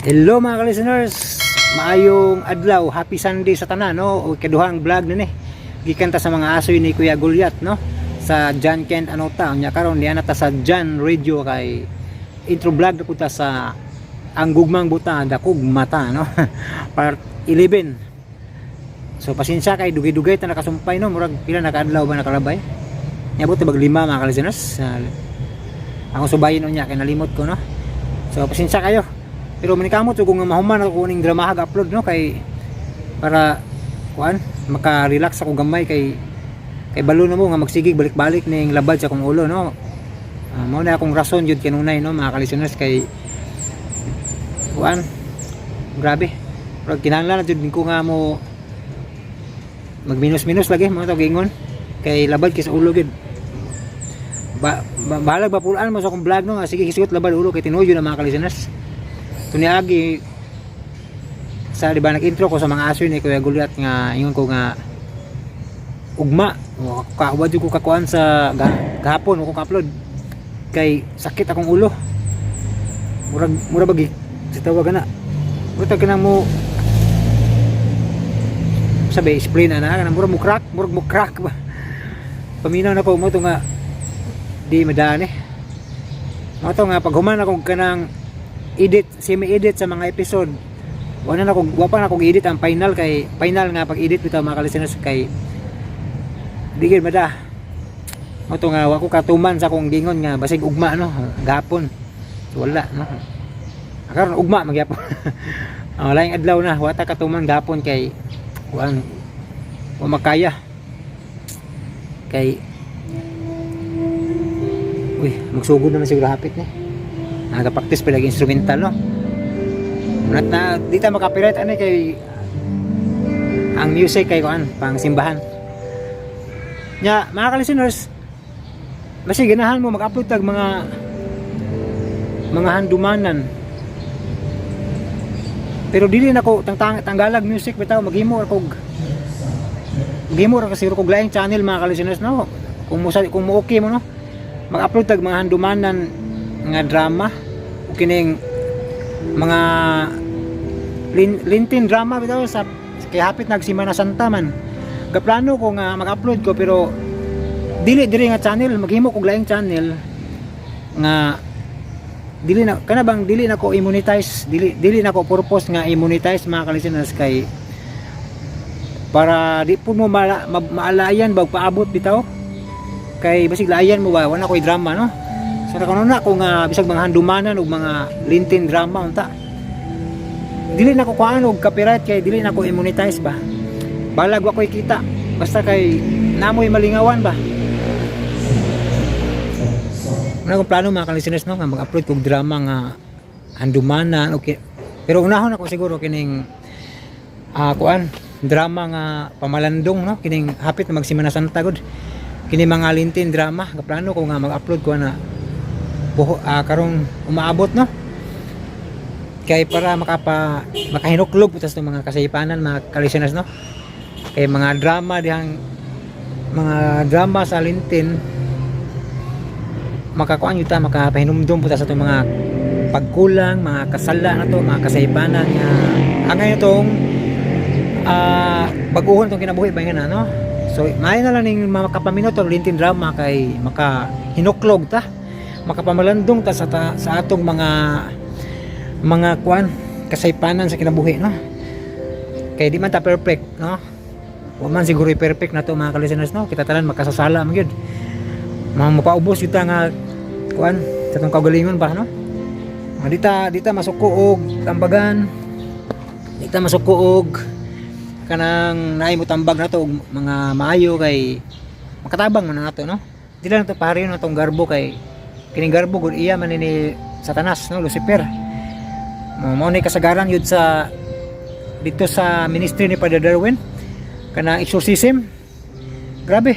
Hello, mga ka-listeners! Maayong adlaw, happy Sunday sa tanan, no? O kaduhang vlog na ni. Gikan ta sa mga asoy ni Kuya Goliath, no? Sa John Kent Anota. Unya karon diana ta sa John Radio kay intro vlog na pud ta sa Ang Gugmang Buta Dakog Mata, no? Part 11. So pasensya kay dugay-dugay ta nakasumpay, no? Murag pila nakaadlaw ba nakalabay? Niabot bag 5, mga ka-listeners. Ako subayin unya kay nalimot ko, no? So pasensya kayo. Pero manikamot so kung mahuman ako kuning dramahag upload, no, kay para kuan maka-relax ako gamay kay kay balo na mo nga magsigig balik-balik ning labad sa akong ulo, no. Mao na akong rason jud kanunay, no, mga ka-listeners, kay kuan grabe. Pero kinahanglan na jud ko nga mo magminus-minus lagi mo to gingon kay labad kay sa ulo gid. Ba, bahalag ba pulaan mo sa akong vlog, no, nga sige hisgot labad ulo kay tinuod yun na, mga ka-listeners. Tuniagi sa, di ba, nag-intro ko sa mga aso ni Kuya Goliath nga ingon ko nga ugma o ka wa ko kakuan sa gahapon ko ka-upload kay sakit akong ulo, murag mura bagi sa tawag na murag kanang mo sabi explain na na kanang murag mo crack ba. Paminaw na ko mo to nga di madaan eh mo to nga pag human ako kanang edit, semi-edit sa mga episode, wala na ko, wa pa na ko edit ang final kay final nga pag-edit bitaw, mga ka-listeners, kay di gyud mada mo to nga wa ko katuman sa akong gingon nga basig ugma, no, gahapon. So, wala, no, karon ugma magyapon. Ang laing adlaw na wa ta katuman gahapon kay kuan wa makaya kay uy, magsugod naman siguro hapit ni. Nagapraktis pa lagi instrumental, no. Not na di ta maka-copyright ani kay ang music kay kuan pang simbahan. Nya, mga ka-listeners, basi ganahan mo mag-upload tag mga handumanan. Pero dili na ko tang tanggalag music bitaw, maghimo ra kasi kog laing channel, mga ka-listeners, no. Kung mo okay mo, no, mag-upload tag mga handumanan nga drama o kining mga Lenten drama bitaw sa kay hapit nag Semana Santa man. Gaplano ko nga mag-upload ko pero dili diri nga channel, maghimo kog laing channel nga dili na kana bang dili na ko i-monetize, dili dili na ko purpose nga i-monetize, mga ka-listeners, kay para di po mo maalayan bag paabot bitaw kay basig laayan mo ba wala ko'y drama, no. So nakuno na ko nga bisag mga handumanan ug mga Lenten drama unta dili na ko kuan og copyright kay dili na ko i-monetize ba. Balag wa ko'y kita basta kay namoy malingawan ba. Wala akong plano, mga ka-listeners, no, nga mag-upload kog drama nga handumanan, okay. Pero unahon ako siguro kining kuan drama nga pamalandong, no, kining hapit na mag Semana Santa gud, kini mga Lenten drama. Gaplano ko nga mag-upload ko na buho, karong umaabot, no, kay para makahinuklog po sa mga kasaypanan, mga ka-listeners, no, kay mga drama dihang mga drama sa Lenten makakuan yun ta, makapahinumdum po ta sa itong mga pagkulang, mga kasala na to, mga kasaypanan nga angay itong baguhon itong kinabuhi ba nga na, no. So maayo na lang ning makapaminaw tong Lenten drama kay makahinuklog ta, makapamalandong ta sa atong mga kuan kasaypanan sa kinabuhi, no, kay di man ta perfect, no. Wa man siguro perfect na to, mga ka-listeners, no. Kita tanan makasasala man gyud, mga mapaubos yun ta nga kuan sa atong kaugalingon ba, no. Mga dita masuko og tambagan, dita masuko og kanang naay mo tambag na to og mga maayo kay makatabang man na nato, no. Di lang to pareho na tong garbo kay kining garbo gud iya man ni Satanas, no, Lucifer. Mo ni kasagaran yun sa dito sa ministry ni Father Darwin kanang exorcism. Grabe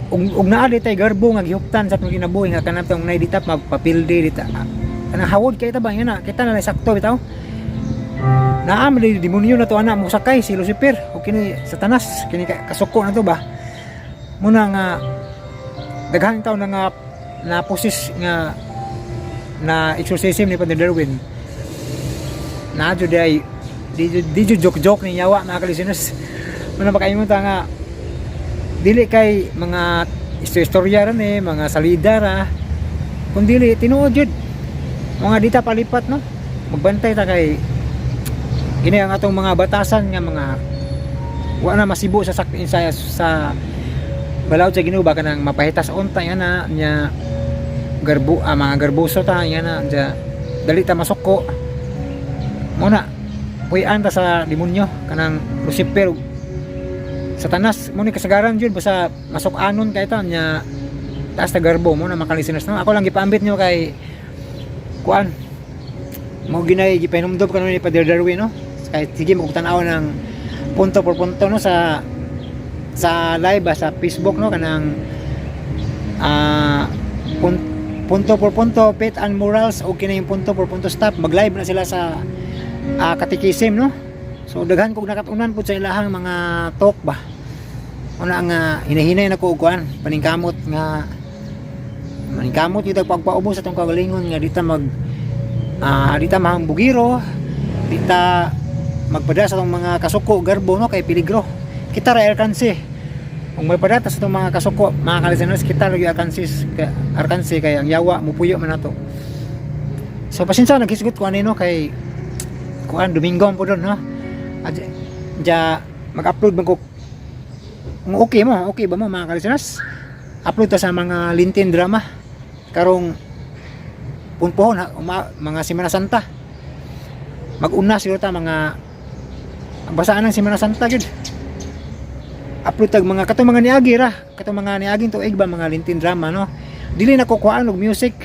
ug naa di tay garbo nga gihuptan sa atong kinabuhi nga kanang tong nay dita magpapildi dita kanang hawod kay ta ba nga na kita na lang sakto bitaw naa man di demonyo na to ana mo sakay si Lucifer o kini Satanas kini kasuko na to ba. Muna nga daghan tawo na nga na possess nga na exorcism ni Father Darwin. Na jud ay di jud joke joke ni yawa, mga kalisiners. Muna makaingon ta nga dili kay mga istorya ra ni mga salida ra, kun dili tinuod jud mga dita palipat, no? Magbantay ta kay kini ang atong mga batasan nga mga wa na masibo sa balaod sa Ginoo ba, kanang mapahitas unta yan na nya garbo, mga garboso ta yan na dya, dali ta masuko muna, puy-an ta sa demonyo kanang Lucifer, Satanas mo ni kasagaran jud, basta masuk-anon kay ta nya taas ta garbo mo na, mga listeners, no? Ako lang gipaambit nyo kay kuan mo ginay gipahinumdom kanon ni Padre Darwin, no? Kahit sige mo tan-aw ng punto por punto, no, sa live ba sa Facebook, no, kanang punto por punto Faith and Morals o kini yung punto por punto stop, mag live na sila sa catechism, no? So daghan kog nakatunan pud sa ilahang mga talk ba. Una nga hinahinay na ko og kuan, paningkamot nga maningkamot yung pagpaubos sa atong kagalingon nga dita mag dita mahambugiro, dita magpada sa atong mga kasuko garbo, no, kay peligro. Kita ra alkansi kung may padata sa atong mga kasuko, mga kalisaners. Kita lagi alkansis kay alkansi kay ang yawa mupuyo man nato. So pasensya, naghisgot ko ani, no, kay kuan, Domingo po doon, no? At ja mag-upload man ko kung okay mo, okay ba mo, mga kalisaners, upload ta sa mga Lenten drama karong punpohon ha, mga Semana Santa. Mag-una siguro ta mga basaan ng Semana Santa gyud, upload tag mga katong mga niagi ra, katong mga niaging tuig ba, mga Lenten drama, no? Dili na ko kuhaan og music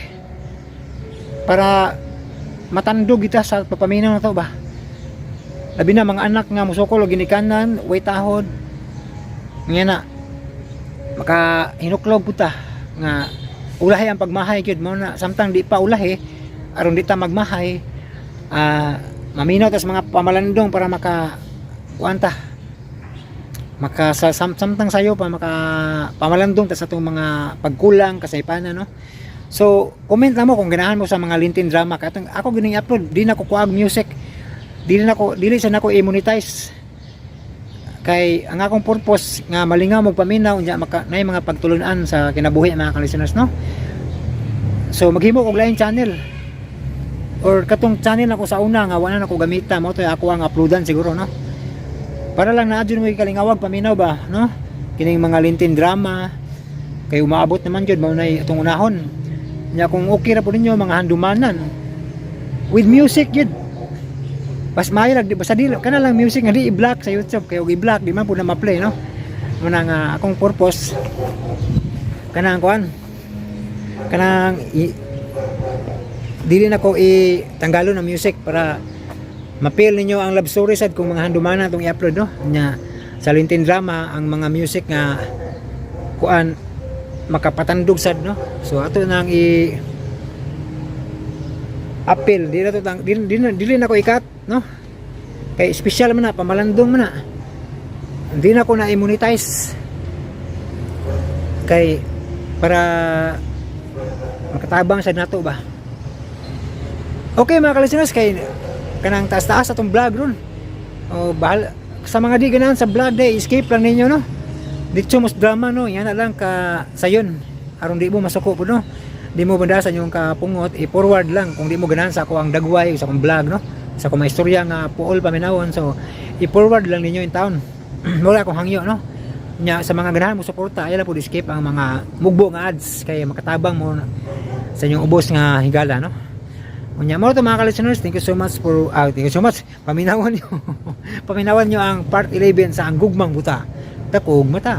para matandog kita sa papaminaw na to ba, labi na mga anak nga musukol og ginikanan way tahod nga na maka hinuklog puta nga ulahi ang pagmahay gyud mo na. Samtang di pa ulahi, aron di ta magmahay, maminaw ta sa mga pamalandong para maka kuan ta, maka sa samtang sayo pa, maka pamalandong ta sa atong mga pagkulang kasaypanan, no? So comment lang mo kung ganahan mo sa mga Lenten drama katong ako gining upload. Di na ko kuag music, dili na ko, dili sa nako i-monetize kay ang akong purpose nga malingaw mo paminaw nya maka nay mga pagtulunan sa kinabuhi, mga ka-listeners, no? So maghimo og lain channel or katong channel ako sa una nga wala na ko gamita mo to, ako ang uploadan siguro, no, para lang naa jud mo kalingawag paminaw ba, no, kining mga Lenten drama kay umaabot naman jud mao nay atong unahon nya. Kung okay ra po ninyo mga handumanan with music jud, bas maayo lang, di basta di kana lang music nga di i-block sa YouTube, kay og i-block di man pud na ma-play, no? Muna nga akong purpose kanang kuan, kanang dili na ko i-tanggalon ang music para ma-feel ninyo ang love story sad kung mga handumanan itong i-upload, no? Nya sa Lenten drama ang mga music nga kuan makapatandog sad, no? So ato nang i appeal, di na to tang di, dili na ko ikat, no, kay espesyal man na, pamalandong man na. Hindi na ko na i-monetize kay para makatabang sa nato ba. Okay, mga kalisteners, kay kanang taas-taas atong vlog ron o bahal sa mga di ganahan sa vlog, day escape lang ninyo, no? Dito mos drama, no? Yan na lang ka sayon aron di mo masuko po, no? Di mo bandasan yung kapungot, i-forward lang kung di mo ganahan sa ako ang dagway sa akong vlog, no, sa akong mga istorya nga puol paminawon. So i-forward lang ninyo in town, wala akong hangyo, no? Nya sa mga ganahan mo suporta, ay lang po skip ang mga mugbo nga ads kay makatabang mo sa inyong ubos nga higala, no? Unya mo to, mga ka-listeners, thank you so much for thank you so much. Paminawan niyo ang part 11 sa Ang Gugmang Buta. Takog mata.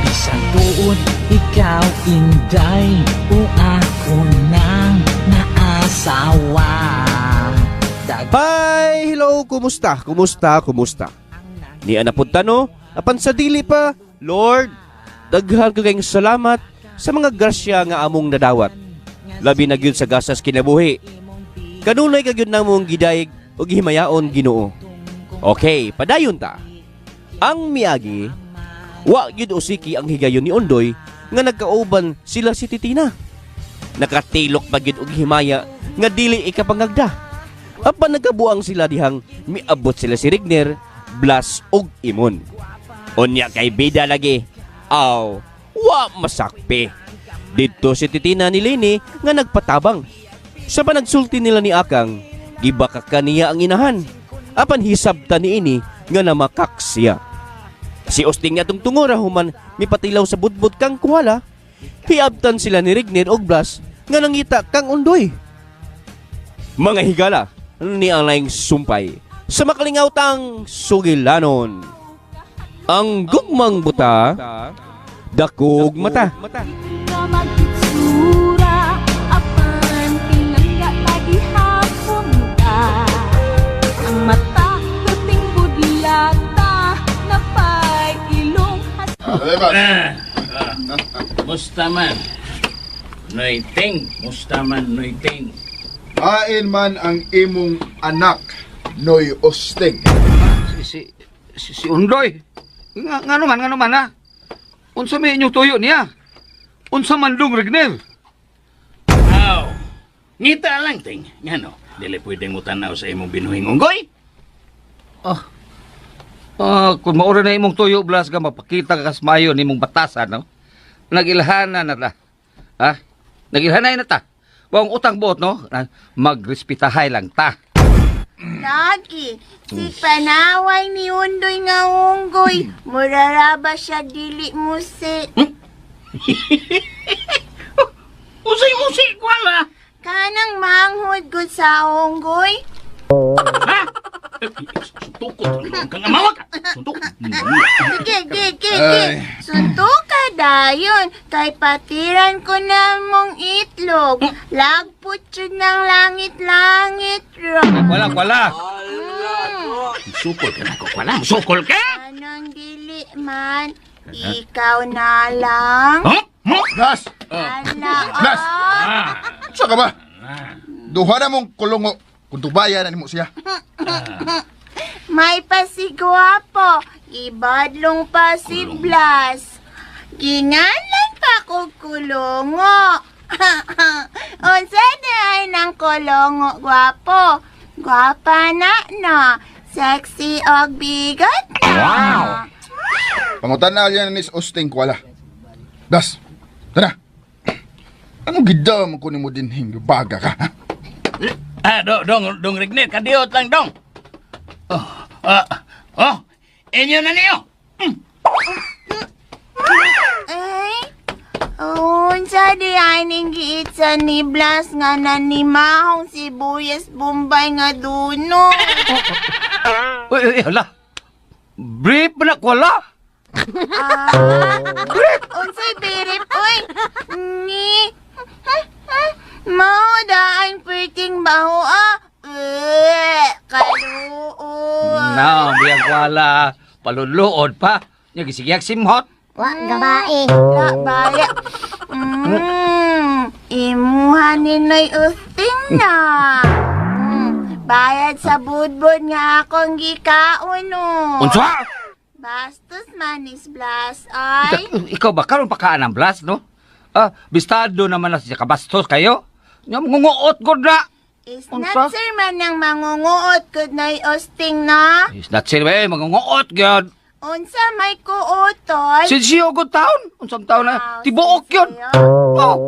Bisan tuod ikaw inday o ako nang naasawa. Hi! Hello! Kumusta? Kumusta? Kumusta? Ni ana pud no? Apan sa dili pa, Lord, daghan ko kayong salamat sa mga grasya nga among nadawat. Labi na gyud sa gasas kinabuhi. Kanunay ka gyud namong gidayeg ug himayaon, Ginoo. Okay, padayon ta. Ang miagi, wa gyud usiki ang higayon ni Ondoy. nga nagkauban sila si Titina. Nakatilok pa gid og himaya nga dili ikapangagda. Apan nagkabuang sila dihang miabot sila si Rigner, Blas ug Imon. Unya kay bida lagi. Aw, wa masakpi. Didto si Titina ni Lini nga nagpatabang. Sa panagsulti nila ni Akang, gibaka kaniya ang inahan. Apan hisabta niini nga namakak siya. Si Osting nga tungtungora human mipatilaw sa budbud kang kuwala. Hiabtan sila ni Rigner og Blas nga nangita kang Undoy. Mga higala ni ang laing sumpay sa makalingaw tang sugilanon. Ang gugmang buta, dakog mata. Nga mag-itsura apan tinangga tagihapon ka. Ang mata perting budlata napay ilong. Musta man. Noiting. Musta man, noiting. Hain man ang imong anak, Noy Osting. Si Undoy. Nga, nga naman ha. Unsa may inyong tuyo niya? Unsa man dong Regner? Aw. Ngita lang, ting. Ngano, dili pwedeng mutanaw sa imong binuhing unggoy. Ah, kung maura na imong tuyo, Blas, ka mapakita ka kasmayo nimong batasan, no? Nagilhanan na ta. Ha? Nagilhanay na ta. Wang utang buot, no? Magrespetahay lang ta. Lagi, si panaway ni Undoy nga unggoy, muraraba siya dili musi. Usay musi, wala. Kanang manghod gud sa unggoy. Ha? Suntok ko. Kang amawa ka. Suntok. Sige, ge, ge, ge. Suntok ka dayon, kay patiran ko na mong itlog. Lagpot yun ng langit-langit ro. Wala, wala. Sukol ka na ko, wala. Sukol ka? Anong dili man, ikaw na lang. Huh? Huh? Blas! Ala, Blas! ah. Sa ka ba? Duha na mong kulungo kung tubayan na nimo siya. May pasigwapo, ibadlong pa si Blas. Gingalan pa ko kulungo. Unsa ay ng kulungo, gwapo? Gwapa na na, sexy og bigat na. Wow! Pangutan na alyan ni Osting kwala. Blas, tara. Anong gida mo kunin mo din baga ka? Ha? Ah, do, dong, dong Rigner, kadiot lang, dong. Oh, ah, oh, inyo na niyo. Ay, unsa di ay ning giitsa ni Blas nga nanimahong sibuyas Bombay nga duno. Uy, uy, hala. Brief na wala. Ah, unsay birip oy? Ni. Mao daan perting baho ah. Eh, kaluoy. Na, biyang wala. Paluluod pa. Nya gisigyak simhot. Wa gabae. La baya. Imuha ni Noy Usting na. Bayad sa budbud nga akong gikaon no. Unsa? Bastos manis Blas ay. Ikaw ba karon pa kaan ang Blas, no? Ah, bistado naman na siya kabastos kayo. Nya mangunguot gud na. Is Unsa? not sir man ang mangunguot gud Noy Usting na. Is not sir eh, mangunguot gyud. Unsa may kuotoy? Sinsiyo gud taon. Unsang taon na? Wow, Tibuok yun. sinsiyo. Oh.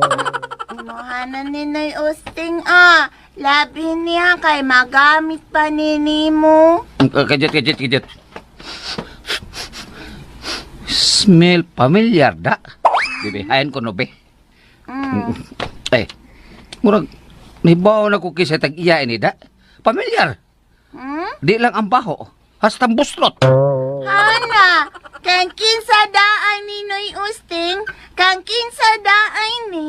Imuhanan ni Noy Usting ah. Labi niya kay magamit pa ni nimo. Kajit, kajit, kajit. Smell familiar da. Bibihain ko no be. Eh, murag nibaw na ko kisa tag iya ini da. Familiar. Hmm? Di lang ang baho. Hasta ang buslot. Hana, kang kinsa daay ni Noy Usting, kang kinsa daay ni.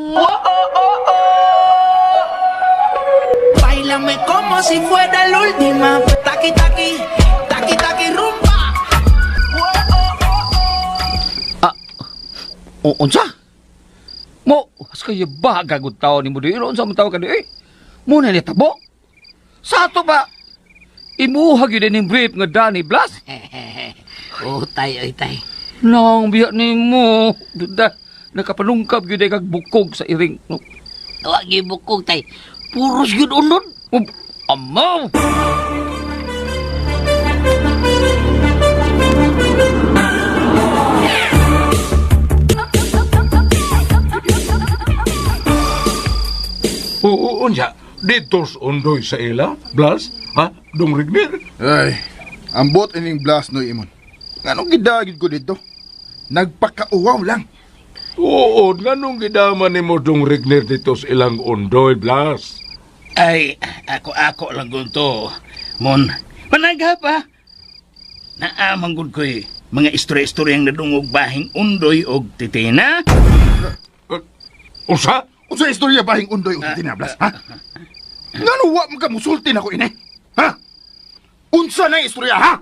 Báilame como si fuera la última. Taqui, taqui, taqui, taqui, rumba. O, unsa? Mo, as kayo ba gagud tao ni mo di? Unsa man tao ka di? Eh, mo na ni tabo. Sa ato ba? Imuha gyud ning brief nga Danny Blas. Oh, tay, oy, tay. Nang biyak ni mo. Da, Nakapanungkab gyud ay kag bukog sa iring. No? Wa gibukog tay. Puros gyud unod. Um, amaw! Oo, unya. Dito sa undoy sa ila, Blas, ha? Dong Rignir. Ay, ambot ining Blas no imon. Nganong gidagid ko dito? Nagpakauwaw lang. Oo, nganong gidaman nimo Dong Rignir dito sa ilang undoy, Blas? Ay, ako-ako lang gunto. Mon, panagha pa. Naamang gud ko'y mga istorya-istoryang nadungog bahing undoy og titina. Usa? Unsa istorya bahing undoy og titina, Blas, ha? Ngano wa man ka musulti nako ini? Ha? Unsa na istorya, ha?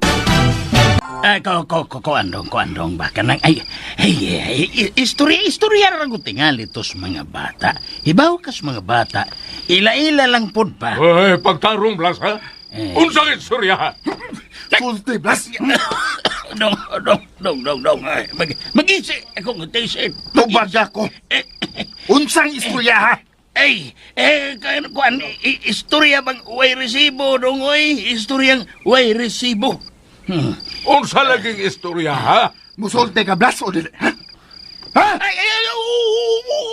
Ay, ko, ko, ko, ko, andong, ko, andong, baka nang, ay, ay, ay, istorya, istorya ra gud tingali to sa mga bata. Hibaw kas mga bata, ila-ila lang pod pa. Ay, pagtarong, Blas, ha? Eh. Unsang istorya, ha? Sulti, Blas. Dong, dong, dong, dong, dong, ay, mag-isi, ako ng tisin. Tubag ako. Eh, Unsang istorya, ha? Ay, eh, kuan, istorya bang way resibo, dong, oy, istoryang way resibo. Unsa laging istorya, ha? Musulti ka, Blas, o dili? Ha? Ha? Ay, ay, ay,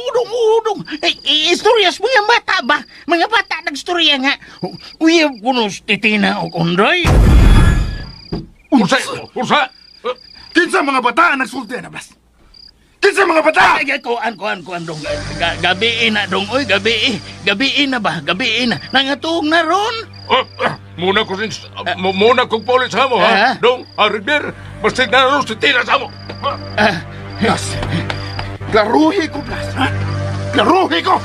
udong, udong. Ay, ay, istorya sa mga bata ba? Mga bata nagstorya nga. Uyab ko no titina o kundoy. Unsa? Unsa? Kinsa mga bata ang nagsulti na, Blas? Kinsa mga bata? Ay, ay, kuan, kuan, kuan, dong. Gabi na, dong, oy, gabi. Gabi na ba? Gabi na. Nangatuog na ron. Oh, muna ko sin muna kong pulis sa mo, ha? Ah? Dong, ha, Rignir, basta na ron si Tina sa mo. Blas, klaruhi ko, Blas, ha? Klaruhi ko!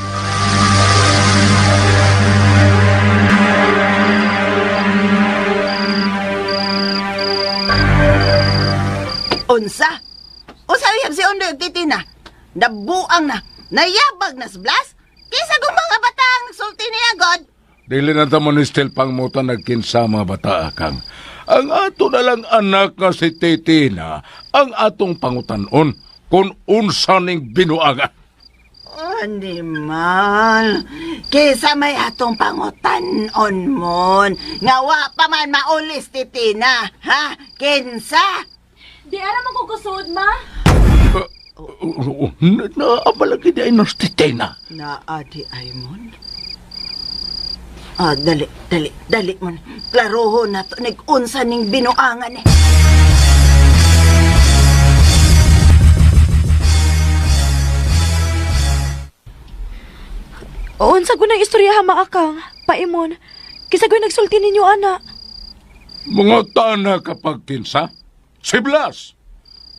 Unsa? Unsa uyab si Undoy ug Titina? Nabuang na, nayabag na si Blas? Kinsa kung mga bata ang nagsulti niya, God? Dili na ta mo ni Stel pangmuta nagkinsa mga bata akang. Ang ato na lang anak nga si Titina, ang atong pangutanon kung unsa ning binuanga. Animal, kisa may atong pangutan-on mon. Nga wa pa man maulis, Titina, ha? Kinsa? Di ara man ko kusod, ma. Naabalagi di ay nos Titina. Naa di ay mon. Ah, dali, dali, dali mon. Klaroho na to, nag-unsa ning binuangan eh. Unsa ko nang istorya ha, maakang. Paimon. Kisa ko'y nagsulti ninyo, ana. Mga tana kapag kinsa, si Blas.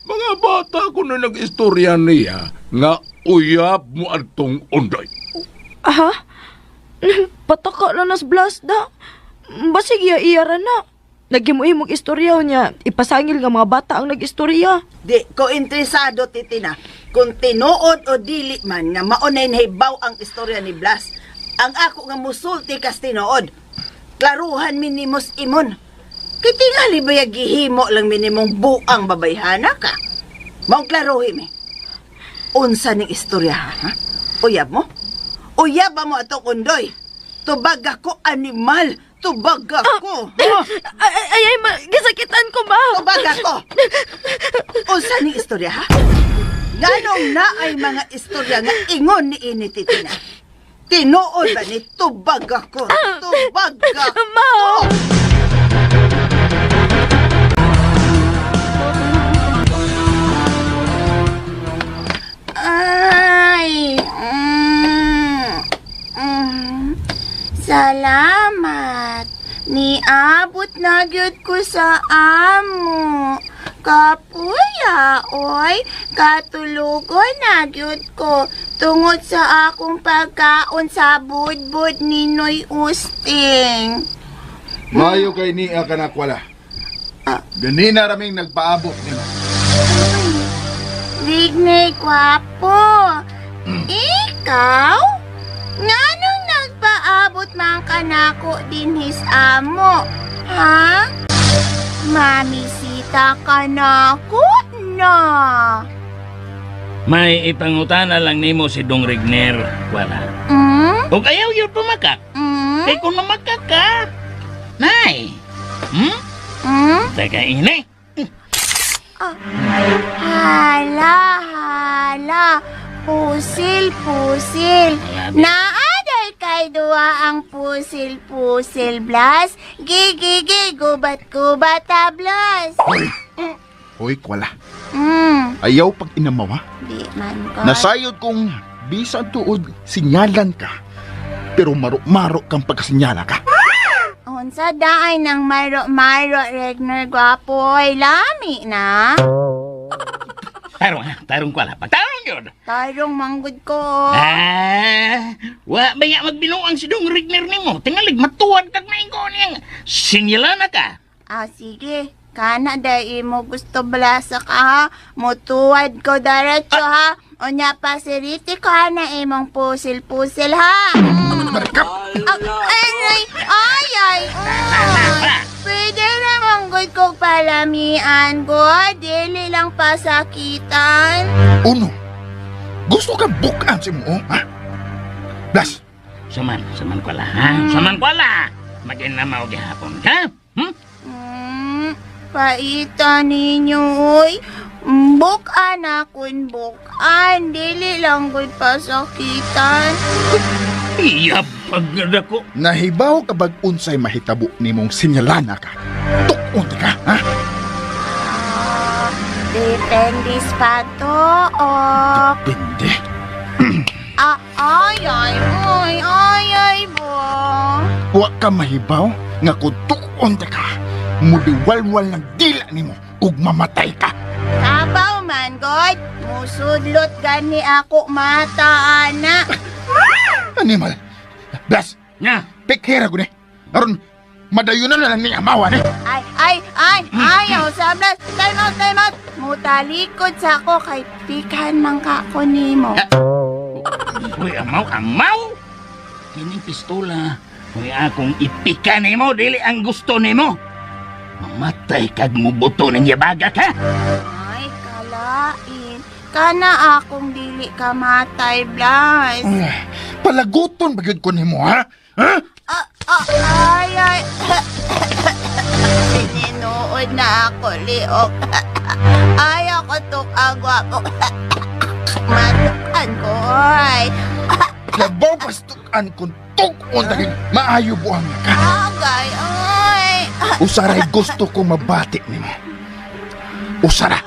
Mga bata ko na nag-istorya niya nga uyab mo atong undoy. Aha? Pataka na nas blast da. Basig iya iyara na. Naghimuhimog istorya niya. Ipasangil nga mga bata ang nag-istorya. Di ko interesado, Titina, kung tinuod o dili man nga maunay nahibaw ang istorya ni Blas. Ang ako nga musulti kas tinuod. Klaruhan minimos imon. Kay tingali ba gihimo lang minimong buang babayhana ka? Maong klaruhi mi. Unsa ning istorya ha? Uyab mo? Uyab ba mo atong undoy? Tubag ako animal! Tubag ako! Ay, ay, ay, ay ma, gisakitan ko ma. Tubag ako! Unsa ning istorya ha? Nganong naay mga istorya nga ingon ni ini Titina? Tinuod ba ni tubag ako? Tubag ako! Ma! Ay, Salamat. Niabot na gyud ko sa amo. Kapuya, oy, katulogon na gyud ko tungod sa akong pagkaon sa budbud ni Noy Usting. Mayo kay niya ka na kwala. Ganina raming nagpaabot nimo. Rigney, gwapo. Ikaw? Nganong nagpaabot man ka nako dinhis amo? Ha? Mamisita ka nako na. May ipangutana lang nimo si Dong Regner, wala. Ug ayaw yun pumakak. Kay kung mamakak ka, nay. Teka, ini. Hala, hala. Pusil, pusil. Naaday kay duwa ang pusil, pusil, Blas. Gigi, gi, gubat, gubat, ah, Blas. Hoy. Hoy, kwala. Ayaw pag inamaw, ha? Di man ko. Nasayod kong bisan tuod, sinyalan ka. Pero maro-maro kang pagkasinyala ka. Unsa daay ng maro-maro, Regner Gwapo. Ay, lami na. Tarong ha, tarong kwala. Pagtarong yun. Tarong manggod ko. Ah, wa ba nga magbinuang si Dong Regner nimo? Tingalig matuwad kag naingko niyang sinyala na ka. Ah, sige. Kana dahil imo gusto blasa ka ha. Mutuwad ko diretso ha. Unya pa siriti ko ha na imong pusil-pusil ha. Marikap! Ah, ay, ay, ay, ay, ay. Pwede naman gud kog palamian ko. Dili lang pasakitan. Uno, gusto ka bukaan si mo, ha? Blas, Saman, saman kwala ha. Saman kwala. Maginamaw gihapon ka. Paita ninyo, oy. Bukan akon bukan. Dili lang gud pasakitan. Iya, pagdako. Nahibaw ka bag unsay mahitabo nimong sinyalana ka? Tukon ka, ha? Ah, depende sa patuok. Depende. Ah, ay, ay, ay, ay, ay, bo. Wa ka mahibaw nga kung tukon ka, mudiwalwal ng dila nimo ug mamatay ka. Kabaw man, God. Musudlot gani ako mata, ana. Animal. Blas, Nga. pikhera ko ni. Aron, madayunan na lang ni amawa ni. Ay, ay, ay, ayaw sa blas. Time out, time out. Mutalikod sa ako kay pikan man ka ko nimo. Uy, amaw, amaw! Kining pistola. Uy, akong ipika nimo, dili ang gusto nimo. Mamatay kag mubuto ng yabaga ka. Ay, kalain. Kana akong dili ka matay, Blas. Palaguton ba gyud ko nimo, ha? Ha? Ah, ah, ay, ay. Sinuod na ako, liok. Ay, ako tukang gwapo. Matukan ko, ay. Labaw pastukan kung tukon ta gyud maayo buang ka. Agay, ay. Usaray gusto ko mabati nimo. Usara.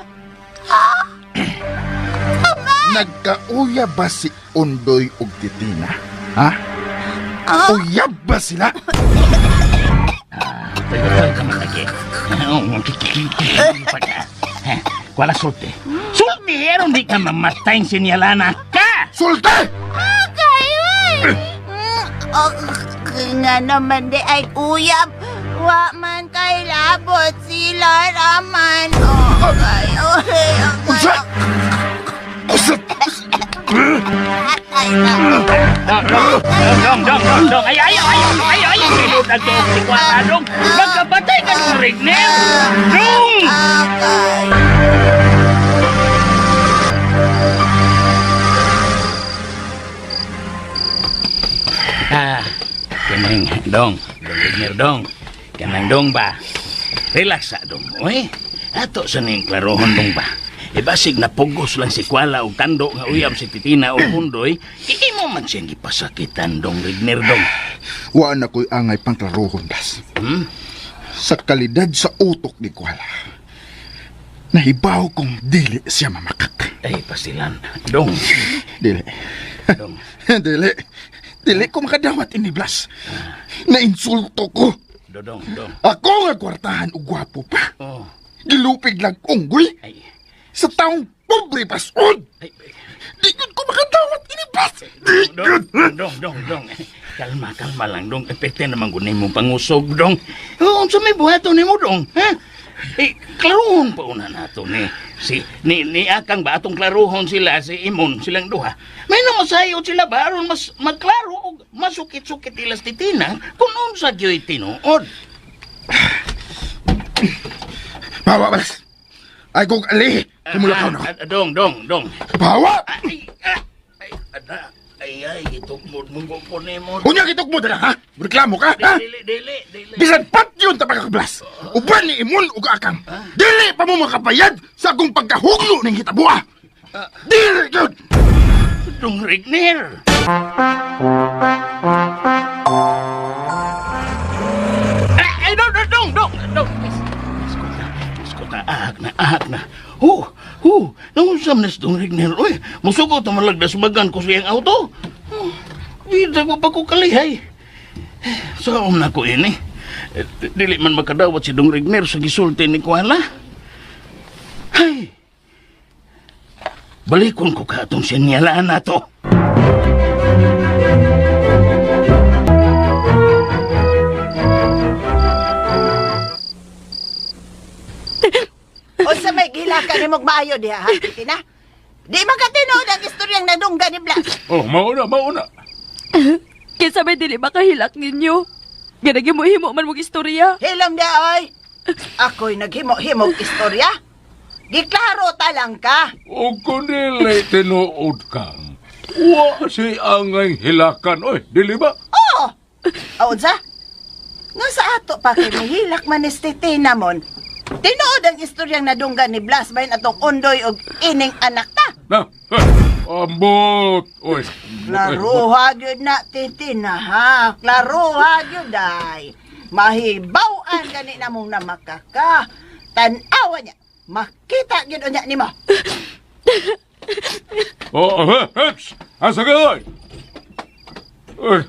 Nagkauya ba si Undoy ug Titina? Ha? Uyab ba sila? Tagay ka man lagi. Oo, pa ka. Kuala sulti. Sulti, aron di ka mamatay sinyalana ka! Sulti! Agay, ay. Oh, nga naman di ay uyab. Wa man kay labot sila raman. Oh, agay, ay, agay. Unsa? Usa! Atay na. Dong, dong, dong, dong, dong, dong. Ay, ay, ay, ay, ay, ay, ay, si Kuala, dong. Magkabatay ka ng Regner! Dong! Agay. Ah, kanang dong, dong Regner dong. Kanang dong ba? Relax sa dong, oy. Ato sa ning klarohon dong ba? Ibasig na pugos lang si Kuala og tando nga uyab si Titina og Pundoy, imo man siyang gipasakitan dong Regner dong. Wa na ko'y angay pangklarohon, Das. Sa kalidad sa utok ni Kuala, nahibaw kong dili siya mamakak. Ay, pasilan. Dong, Dili. dong. Dili. Dili ko makadawat ini, Blas. Nainsulto ko. Dodong, dong. Ako nga kwartahan og gwapo pa. Oh, Gilupig lang unggoy ay, sa taong pobre pasod. ay, ay. Di yun ko makadawat ini, Blas. Di Dong, yun. dong, dong, dong. Kalma, kalma lang, dong. Epekte naman ko nimo pangusog, dong. Oh, unsa may buhaton nimo, dong? Ha? Eh, klaruhon pa una nato ni si ni akang ba atong klaruhon sila si Imon silang duha. May namasayod sila ba aron mas magklaro og masukit-sukit nila si Titina kung unsa gyoy tinuod. Bawa, Blas. Ay kong alihi. Kumulakaw na ko. Ah, Dong, dong, dong. Pahawa! Ay, ah, ay, ada. Ay, ay, itukmod mong ko nimo. Unya gitok mo dala, ha? Reklamo ka, ha? Dili, dili, dili. Bisan pat yun ta pagkakablas. Uban ni imon ug akang. Dili pa mo makabayad sa akong pagkahugno ning hitabua. Dili gyud. Dong Rigner. Ay, ay, dong, dong, dong, dong, dong. Eskuta, eskuta, ahak na, ahak na. Hu, hu, nangusam na si Dong Rigner. Uy, musugot na malagdas bagan ko siyang auto. Bida ko pa ko kalihay. Saom na ko ini. Eh, dili man makadawat si Dong Rigner sa gisulti ni Kuala. Ay, balikon ko ka itong sinyalaan na to. Unsa may gilaka nimog maayo diha, ha, Titina? Di man ka tinuod ang istoryang nadunggan ni Blas. Oh, mauna, mauna. Kinsa may dili makahilak ninyo. Ginaghimo-himo man mong istorya. Hilom dia, oy. Ako'y naghimo-himog istorya. Giklaro ta lang ka. O kung dili tinuod kang, wa si angay hilakan. Oy, dili ba? Oo. Oh. Unsa? Nga sa ato pa kay mihilak man ni Titina mon. Tinuod ang istoryang nadunggan ni Blas bahin atong undoy og ining anak ta. Na, eh, ambot. Oy, Klaruha gyud na Titina ha. Klaruha gyud ay. Mahibaw-an gani namong namakaka. Tan-awa niya. Makita gyud unya nimo. Oh, eh, heps! Asa ka, oy? Oy.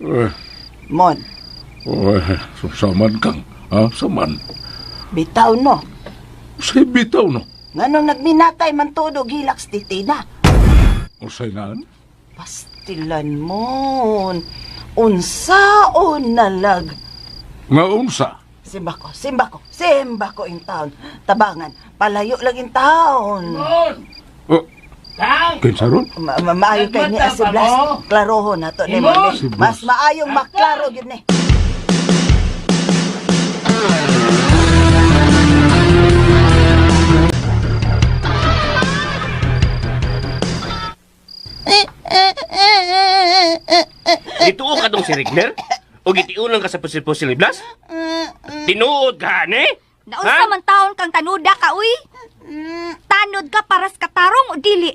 Oy, Mon, oy, saman kang, ha? Saman. bitaw no. Say bitaw, no? Nganong nagminatay man tudog hilak si Titina. Usay naan? Pastilan mon. Unsaon nalag. Nga unsa? Simba ko, simba ko, simba ko in town. Tabangan, palayo lang in town. Oh, kinsa ron? Maayo kay ni si Blas. Klarohon na to ni mo. Si Blas. Mas maayong maklaro gyud ni. Dituo ka dong si Rigner? O gitiunan ka sa pusil-pusil ni Blas? Tinuod ka, ne? Naunsa man taon kang tanuda ka, uy? Tanod ka paras katarong o dili?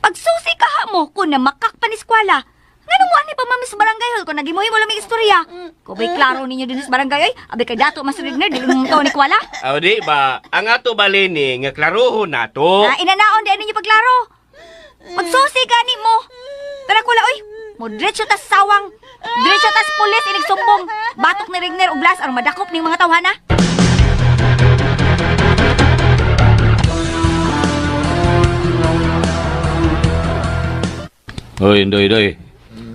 Pagsusi ka ha mo kung namakak pa ni eskwela. Ngano mo ani pa mami sa barangay hall kung nagimoy mo lang may istorya? Kung ba'y klaro ninyo din sa barangay oy, abi kay dato mas Rigner dili mo taon ni kwala. O di ba, ang ato balini nga klarohon nato. Na inanaon di ninyo pagklaro. Pagsusi ka ni mo. Tara kula oy, mo diretso tas sawang. Diretso tas pulis inig sumbong. Batok ni Rigner ug Blas ang madakop ning mga tawhana. Hoy, Indoy, Doy.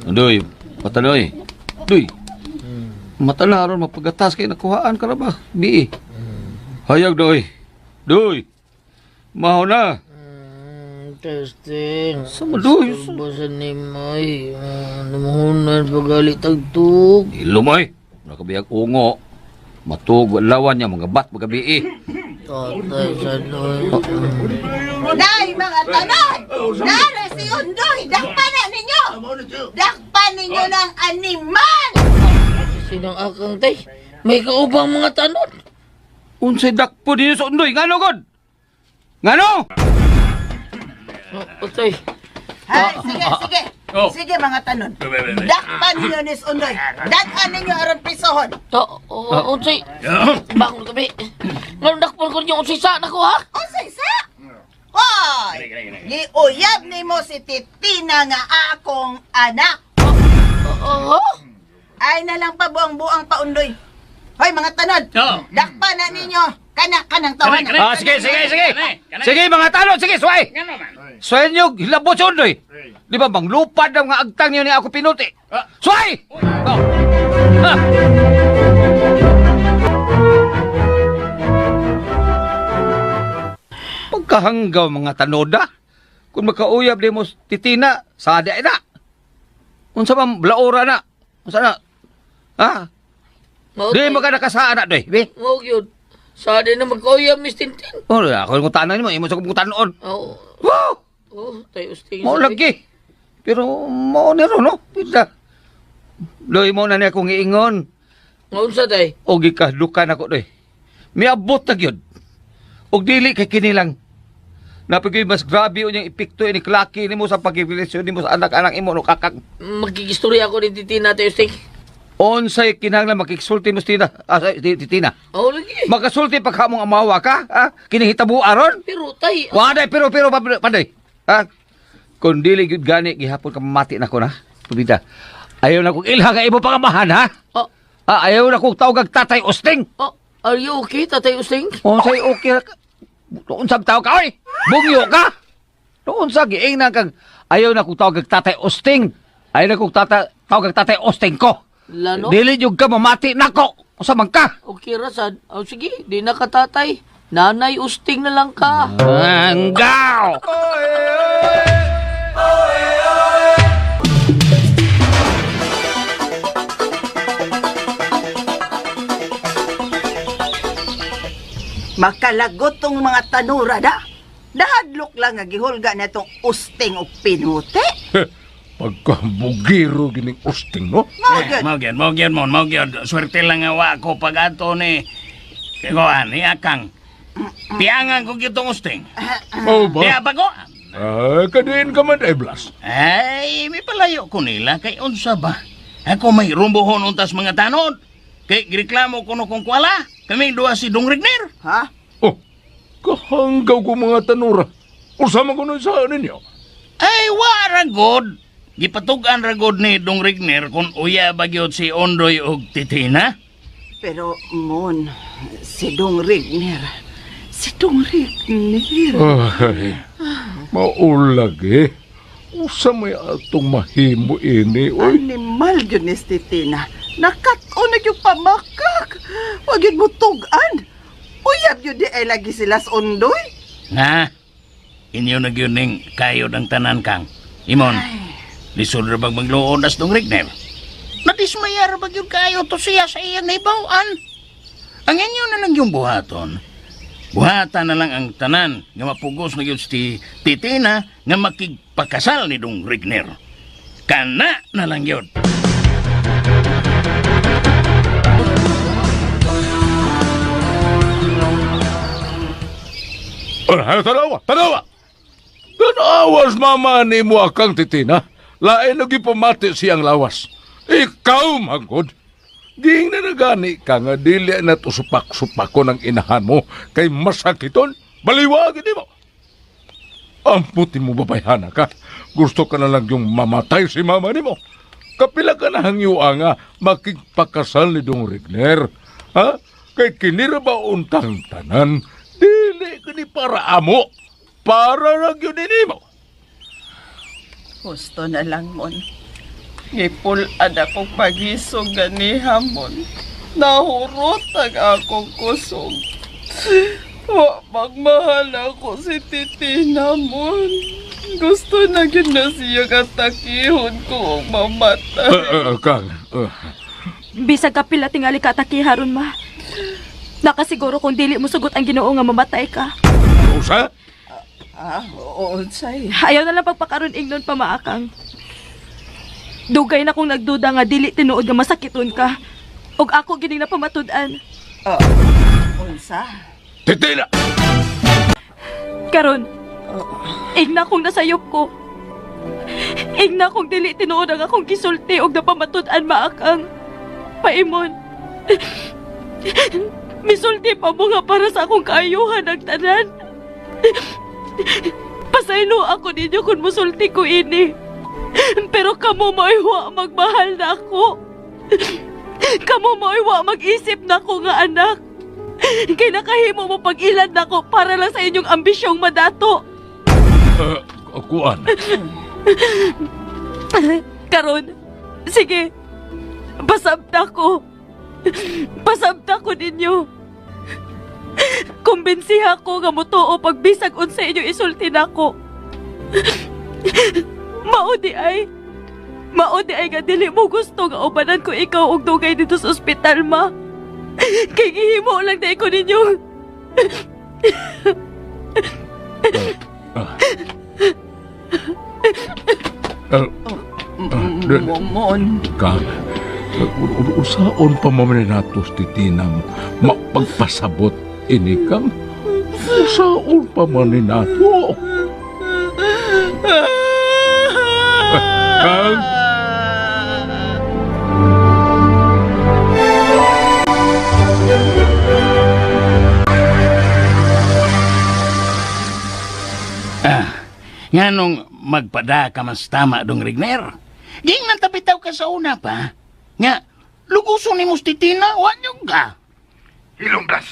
Indoy, mata doy. Doy. Mata na aron mapagatas kay nakuhaan ka na ba? Bi. Hayag doy. Doy. Maho na. Testing. Sama doy. Basan ni May. Namuhunan pagalit tagtug. Ilumoy. Nakabiyag ungo. Matug lawan niya mga bat mga bi. Tatay sa doy. Nay, mga tanan! Nara si Undoy! Dakpan na ninyo! Dakpan ninyo ng animal! Sinang akang tay? May kaubang mga tanod. Unsay dakpo dinyo sa undoy? Ngano god? Ngano? Oh, Tay. Hay, sige, sige. Oh. Sige mga tanon. Dakpan ninyo ni Undoy. Dakan ninyo aron pisohon. To, oh, unsay. Bangon kami. Nganong dakpon ko ninyo unsay sa nako ha? Unsay sa? Hoy! Giuyab nimo si Titina nga akong anak. Oo. Ay na lang pa buang-buang pa Undoy. Hoy mga tanod. Oh. Dakpan na ninyo. Kana kanang tawanan. Ah, sige, sige, sige. Sige mga tanod, sige, suway. Suway niyo, hilabot sa undoy. Di ba bang lupad ang mga agtang niyo ni ako pinuti? Suway! Oh. Ha! Pagkahanggaw mga tanoda, kung makauyab di mo titina, sada na. Unsa man blaora na? Unsa na? Ha? Mao Di tay. mo ka nakasaan na doy. Bi? Mao gyud. Sa di na magkauyab, Miss Tintin. Oh, ako yung tanan mo, imo sa kong tanon. Oh, Wow! oh, tayo usting. Mao lagi. Pero mao ni ro no. Pita. Doy mo na niya akong iingon. Unsa tay? O gikahdukan ako doy. Miabot na gyud. Og dili kay kini lang. Napigay mas grabe unyang epekto ini klaki nimo sa pagrelasyon nimo sa anak-anak imo no kakang. Magkigistorya ako ni Titina, tayo usting. Unsay kinahanglan makigsulti mo sa Tina, ah, sa Titina. Oh, lagi. Makasulti pa ka mong amawa ka, ha? Kinihitabo aron? Pero tay, Waday pero pero paday. Ha? Kung dili gyud gani gihapon ka mamati na ko na. Pubida. Ayaw na kong ilha nga imo pangamahan ha. Oh. Ah, ayaw na kong tawag tatay Usting. oh, are you okay, Tatay Usting? Unsay okay ra ka? Unsang tao ka oy? Bugyo ka? Unsa giing na kang ayaw na kong tawag tatay Usting. Ayaw na kong tawag tatay Usting ko. Lano? Dili jud ka mamati nako. Unsa man ka? Okay ra sad. Oh, sige, di na ka tatay. Nanay Usting na lang ka. Anggaw! Makalagot tong mga tanura da. Nahadlok lang nga gihulga na itong usting o pinute. Pagkabugiro gining usting, no? Mao gyud. Mao gyud, mao gyud mon, mao gyud. Swerte lang nga wa ko pag ato ni kuan ni Akang. Piangan ko gyud tong usting. Oh ba? Kaya pa ko. Ah, kadiin ka man, eh, Blas. Ay, may palayo ko nila kay unsa ba? Ako may rumbuhon untas mga tanod. Kay gireklamo kuno kong kuala. Kaming duha si Dong Rigner. Ha? Oh, kahanggaw ko mga tanura. Usama ko nun sa ninyo. Ay, wa ra god. Gipatug-an ra god ni Dong Rigner kung uya ba gyud si Ondoy og Titina. Pero mon, si Dong Rigner. Si Dong Rigner. Ay, maulag eh. Usa may atong mahimo ini, oy. Animal gyud ni si Titina. Nakat-on na gyud pamakak. Wag gyud mo tug-an. Uyab gyud di ay lagi sila sa undoy. Na, inyo na gyud ning kayod ang tanan kang. Imon, lisod ra bag magluod as Dong Rigner. Nadismaya ra ba gyud kayo to siya sa iyang naibaw-an. Ang inyo na lang yung buhaton. Buhatan na lang ang tanan nga mapugos na gyud si Titina nga makigpakasal ni Dong Rigner. Kana na lang yun. Ay, tanawa, tanawa! Tanawas mama ni mo akang Titina. Lain lagi pamati siyang lawas. Ikaw, manggod. Ging na nagani ka nga dili na to supak-supako ng inahan mo kay masakiton. Baliwagin mo. Amputi mo babayhana ka. Gusto ka na lang yung mamatay si mama ni mo. Kapila ka na hangyua nga makigpakasal ni Dong Rigner. Ha? Kay kinira ba untang tanan? Dili ka ni para amo. Para ra gyud ni mo. Gusto na lang mon. Gipul-an akong pagisog ganiha mon. Nahurot ang akong kusog. Wa magmahal ako si Titina mon. Gusto na gyud na siya katakihon ko og mamatay. Kang, Bisag kapila tingali ka haron ma. Nakasiguro kung dili mo sugot ang Ginoo nga mamatay ka. usa? Ah, oo, unsay. Ayaw na lang pagpakaron ingnon pa maakang. Dugay na kong nagduda nga dili tinuod nga masakiton ka. Ug ako gining napamatud-an. Oh, unsa? Titina! Karon, igna kong nasayop ko. Igna kong dili tinuod ang akong gisulti og napamatud-an maakang. Paimon. Misulti pa mo nga para sa akong kaayuhan ang tanan. Pasaylo ako ninyo kung musulti ko ini. Pero kamo mo'y wa magmahal na ako. Kamo mo'y wa mag-isip na ako nga anak. Kay nakahimo mo pag-ilad nako para lang sa inyong ambisyong madato. Kuan. Karon, sige. Pasabta ko. Pasabta ko ninyo. Kumbinsiha ko nga mutuo pagbisag unsa inyo isulti nako. Mao di ay. Mao di ay nga dili mo gusto nga ubanan ko ikaw og dugay dito sa ospital ma. Kay gihimo lang di ko ninyo. Mon. Kang, usaon pa mo man nato titina mo, mapagpasabot ini kang. Usaon pa man nato. Kang, Ah, nganong magpada ka mas tama dong Rigner. Ging nang tapitaw ka sa una pa. Nga, luguso ni Mustitina, wanyog ka. Hilom, Blas.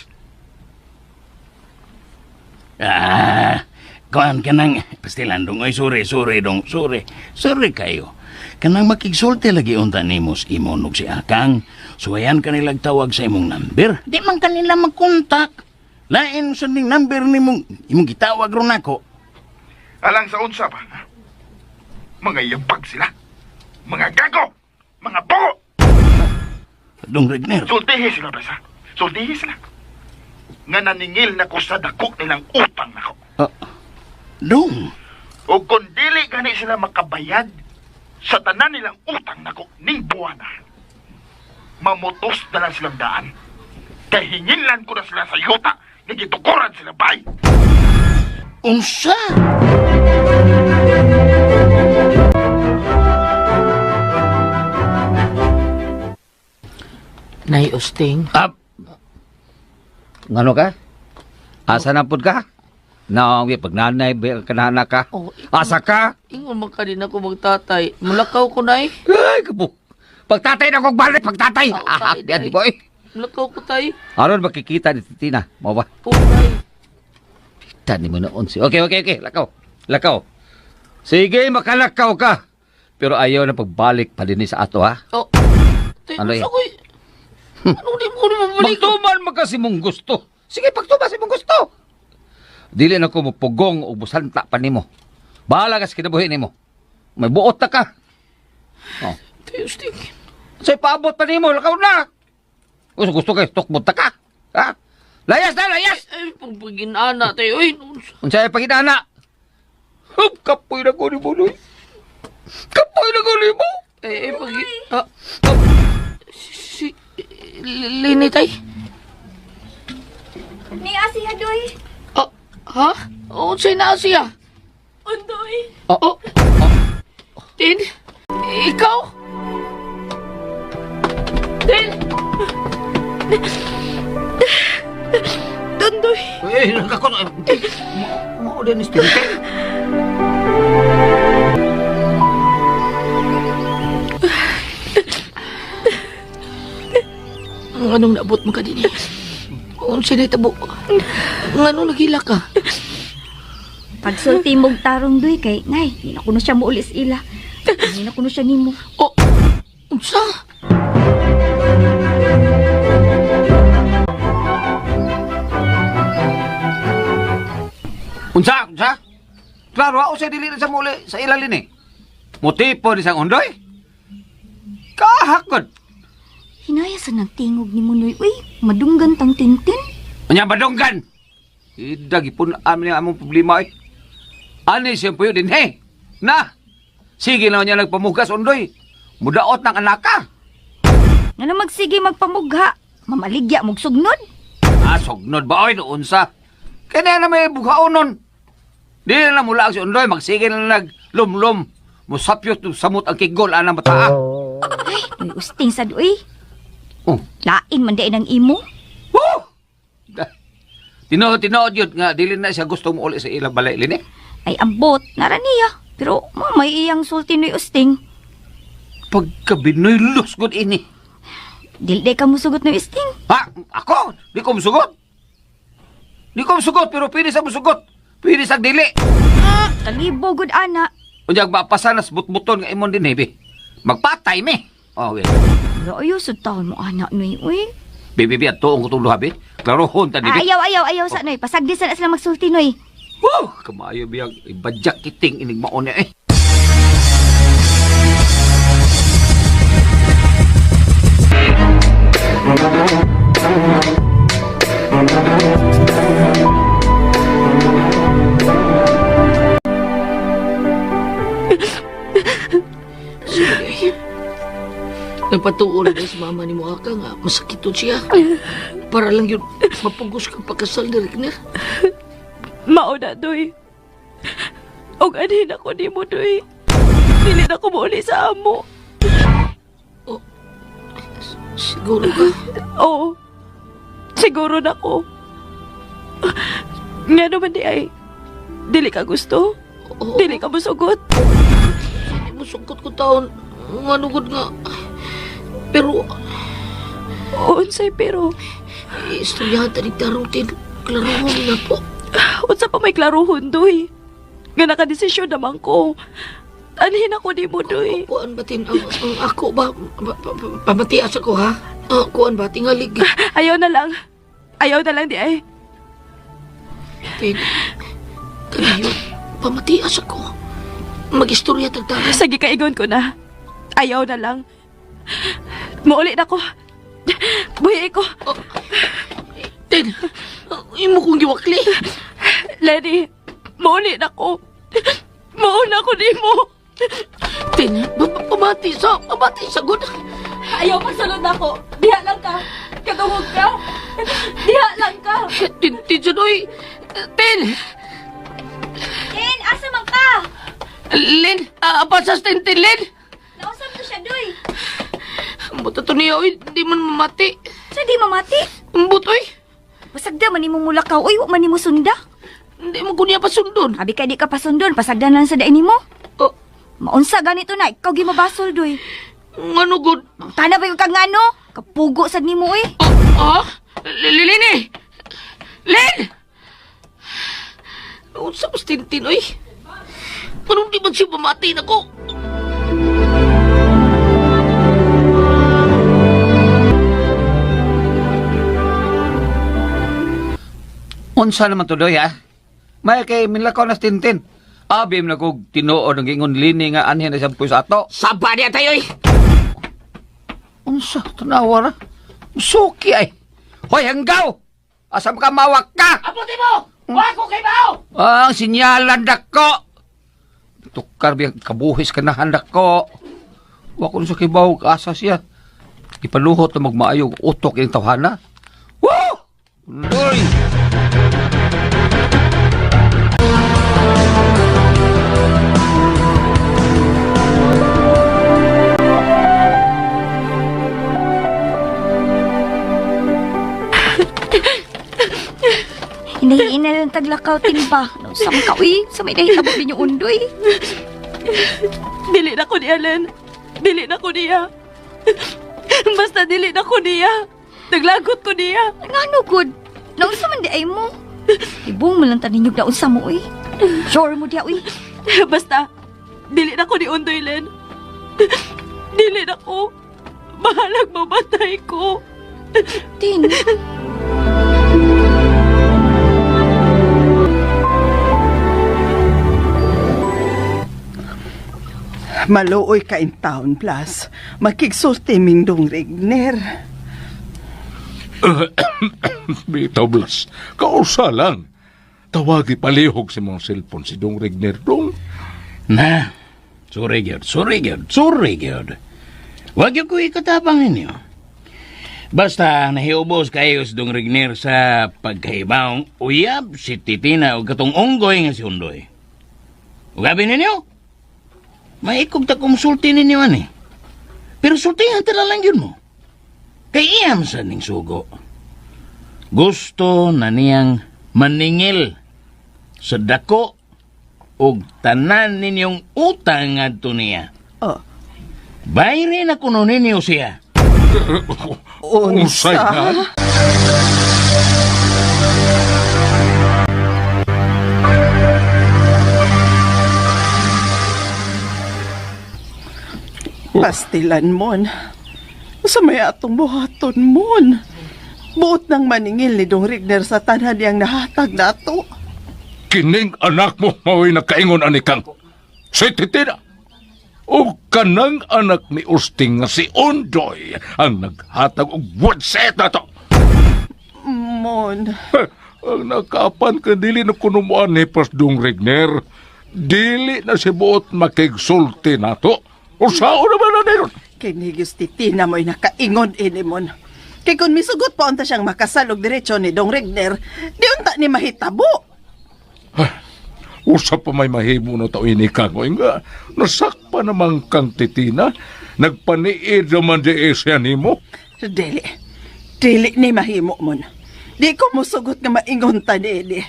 Ah, kuan ka nang, pastilan dong, ay sorry, sorry dong, sorry, sorry kayo. Kanang makigsulti lagi unta nimos imo nog si Akang. Suwayan kanilang tawag sa imong number. Di man kanila magkontak. Lain sa ning number nimong imong gitawag ron ako. Alang sa unsa pa. Ha? Mga yabag sila. Mga gago. Mga bogo. Dong Regner. Sultihi sila, Blas, ha? Sultihi sila. Nga naningil na ko sa dako nilang utang nako. Dong. O kung dili gani sila makabayad sa tanan nilang utang nako ning buwana. Mamutos na lang silang daan. Kay hinginlan ko na sila sa yuta nga gitukuran sila bay. Unsa? Nay Usting. Up. Ngano ka? Asa na pud ka? Naong pag nanay ba kanana ka? Oh, Asa ka? Ingon man ka din ako magtatay. Mulakaw ko, Nay. Ay, kapo. Pagtatay na kong balik, pagtatay. Oh, Ah, tay, di tay. boy. Mulakaw ko, tay. Aron makikita ni Titina. Mao ba? Oh, tay. Kita ni mo noon si. Okay, okay, okay. Lakaw. Lakaw. Sige, makalakaw ka. Pero ayaw na pagbalik pa din sa ato, ha? Oh. Tay, Ano ano yan? ko? Ano di mo ko mabalik? Magtuman man kasi mong gusto. Sige, pagtuman si mong gusto. Dili na ko mupugong o busanta pa nimo. Bahala ka sa kinabuhi nimo. May buot na ka. Oh. Tay Usting. Say paabot pa nimo, lakaw na. Gusto gusto kay tukbot ta ka. Ha? Layas na, layas. Ay, pagpaginana, tay. Uy, Unsa ay paginana? Hup, kapoy na ko ni mo, Noy. Kapoy na ko ni mo. Ay, ay, pag... Ah, ah, si... Lini, tay. Ni Asiya, Doy. Ah, ha? Oh, sa'yo na siya. Undoy. Oh, Oh. Tin? Ikaw? Tin? Tundoy. Eh, nagkakon. Mao din ni Steve. Anong naabot mo ka din eh? Unsa na tabo? Nganong naghila ka? Pagsulti mog tarong, Doy, kay, nay, di na kuno siya muulis ila. Hindi na kuno siya nimo. Oh, unsa? Unsa? Unsa? Klaro, ako sa dili na sa muli sa ilalin eh. Motipo ni sang undoy. Kahakod. Hinaya sa nang tingog ni Munoy, uy, madunggan tang tintin. Unya badunggan. Ida gipun amin ang among problema eh. Ani siyang puyo din he. Na. Sige na niya nagpamugas undoy. Mudaot ng anaka. Nga na magsige magpamugha, mamaligya mog sugnod. Ah, sugnod ba oy noon sa? Kaya na may bughaon nun. Di na mula ang si undoy magsige na naglumlum. Musapyot samot ang kigol anang bataa. Ay, Doy, usting sad, uy. Oh. Lain man di ang imo. Woo! Tinuod, tinuod yun nga, dili na siya gusto mo uli sa ilang balay, lini. Ay, ambot, nara niya. Pero mamay iyang sulti Noy Usting. Pagka binoy gud ini. Dili day ka musugot Noy Usting. Ha? Ako? Di ko musugot. Di ko musugot, pero pwede sa musugot. Pwede sa dili. Kalibo gud ana. Unyag mapasanas butbuton nga imon din, eh, be. Magpatay, me. Oh, wait. Pero ayaw sa taon mo ana Noy, uy. Bi, bi, bi, atuong ko itong duha, be. Klarohon ta, di, Ah, be. ayaw, ayaw, ayaw sa Noy. Pasagdi sa na sila magsulti Noy. Woo! Kamayo, biyag. Ibadyak kiting inig maon niya, eh. Nagpatuo rin sa mama ni mo aka nga masakiton siya. Para lang yun mapugos kang pagkasal ni Regner. Mao na, Doy. Og anhin ako nimo, Doy. Dili na ko muuli sa amo. Siguro ka? Oo. Siguro na ko. Nga naman di ay, dili ka gusto. Oo. Dili ka musugot. Hindi mo sungkot ko taon. Nga nugod nga. Pero, Unsay pero, istoryahan ta ni Tarutin. Klaruhon na po. Unsa pa may klaruhon, Doy. Nga nakadesisyon naman ko. Anhin ako nimo, Doy. Kuan ba tin? Ang ako ba? Pamatias ako ha? Ah, kuan ba? Tingalig. Ayaw na lang. Ayaw na lang di ay. Tin, kaniyo, pamatias ako. Mag-istorya tagtaga. Sige, kaigon ko na. Ayaw na lang. Muuli na ko. Buhi ko. Tin, imo kong giwakli. Lenny, muuli na ko. Muuna ko nimo. Tin, pamati sa good. Ayaw pagsulod na ko. Diha lang ka. Katungog ka. Diha lang ka. Tin, tin, sunoy. Tin! Tin, asa man ka? Lin, pasas tin, tin, Lin. Nausap to siya, Doy. Ambot to niya, oy, di man mamati. Sa di mamati? Ambot, oy. Pasagda man nimo mulakaw, oy, wa man nimo sunda. Hindi mo ko niya pasundon. Abi kay di ka pasundon, pasagda na lang sa dain nimo. Oh. Maunsa ganito na, ikaw gimabasol, Doy. Ngano, good? Tana ba yung kag ngano? Kapugo sad nimo, oy. Oh, Lin, eh. Lin! Unsa mas tintin, oy? Anong di man siya pamati na ko? Unsa naman to doy ha? May kay minlakaw na tintin. Abi na kog tinuod ang gingon lini nga anhin na siyang sa ato. Saba niya tayo, oy! Unsa tanawa ra? Suki ay. Hoy hanggaw. Asa ka mawak ka? Abuti mo! Wa ko kay bao! Ang sinyalan dako. Tukar biyang kabuhis ka na dako. Wa ko sa kibaw asa siya. Ipaluhot na magmaayog utok yung tawhana. Woo! Uy! Hinahiin na lang taglakaw, Tin ba? Nausap ka, uy. Sa may nahitabo ninyo undoy. Dili na ko niya, Len. Dili na ko niya. Basta dili na ko niya. Naglagot ko niya. Ngano, good? Naunsa man di ay mo. Ibong mo lang tanin yung naunsa mo, uy. Sure mo diya, uy. Basta, dili na ko ni Undoy, Len. Dili na ko. Bahalag mamatay ko. Tin. Maluoy ka in town, Blas. Makigsulti ming dong Regner. Bitaw, Blas. Kausa lang. Tawagi palihog si mong cellphone si Dong Regner Dong. Na, sorry gyud, sorry gyud, sorry gyud. Wag gyud ko ikatabang ninyo. Basta nahiubos kayo sa Dong Regner sa pagkahibawng uyab si Titina o katong unggoy nga si Undoy. Ugabi ninyo? Maikog ta konsulti ninyo ani. Pero sultihan tala lang yun mo. Kay iyam sa ning sugo. Gusto na niyang maningil sa dako og tanan ninyong utang ngadto niya. Oh. Bayri na kuno ninyo siya. Unsay na? Pastilan mon. Sa may atong buhaton mon. Buot ng maningil ni Dong Rigner sa tanan niyang nahatag nato. Kining anak mo mao'y nakaingon ani kang. Si Titina. O kanang anak ni Usting nga si Undoy ang naghatag og buwatset na to. Mon. Ang nakapan ka dili na kunumuan ni Pas Dong Regner. Dili na si buot makigsulti na to. Usao naman na niron. Kay ni Titina mo'y nakaingon inimon. Kay kung misugot pa unta siyang makasal og diretso ni Dong Regner, di unta ni mahitabo. Usa pa may mahimo na tao ini kang oy nga. Nasakpa naman kang Titina. Nagpaniid naman di siya nimo. Dili. Dili ni mahimo mon. Di ko musugot nga maingon ta ni.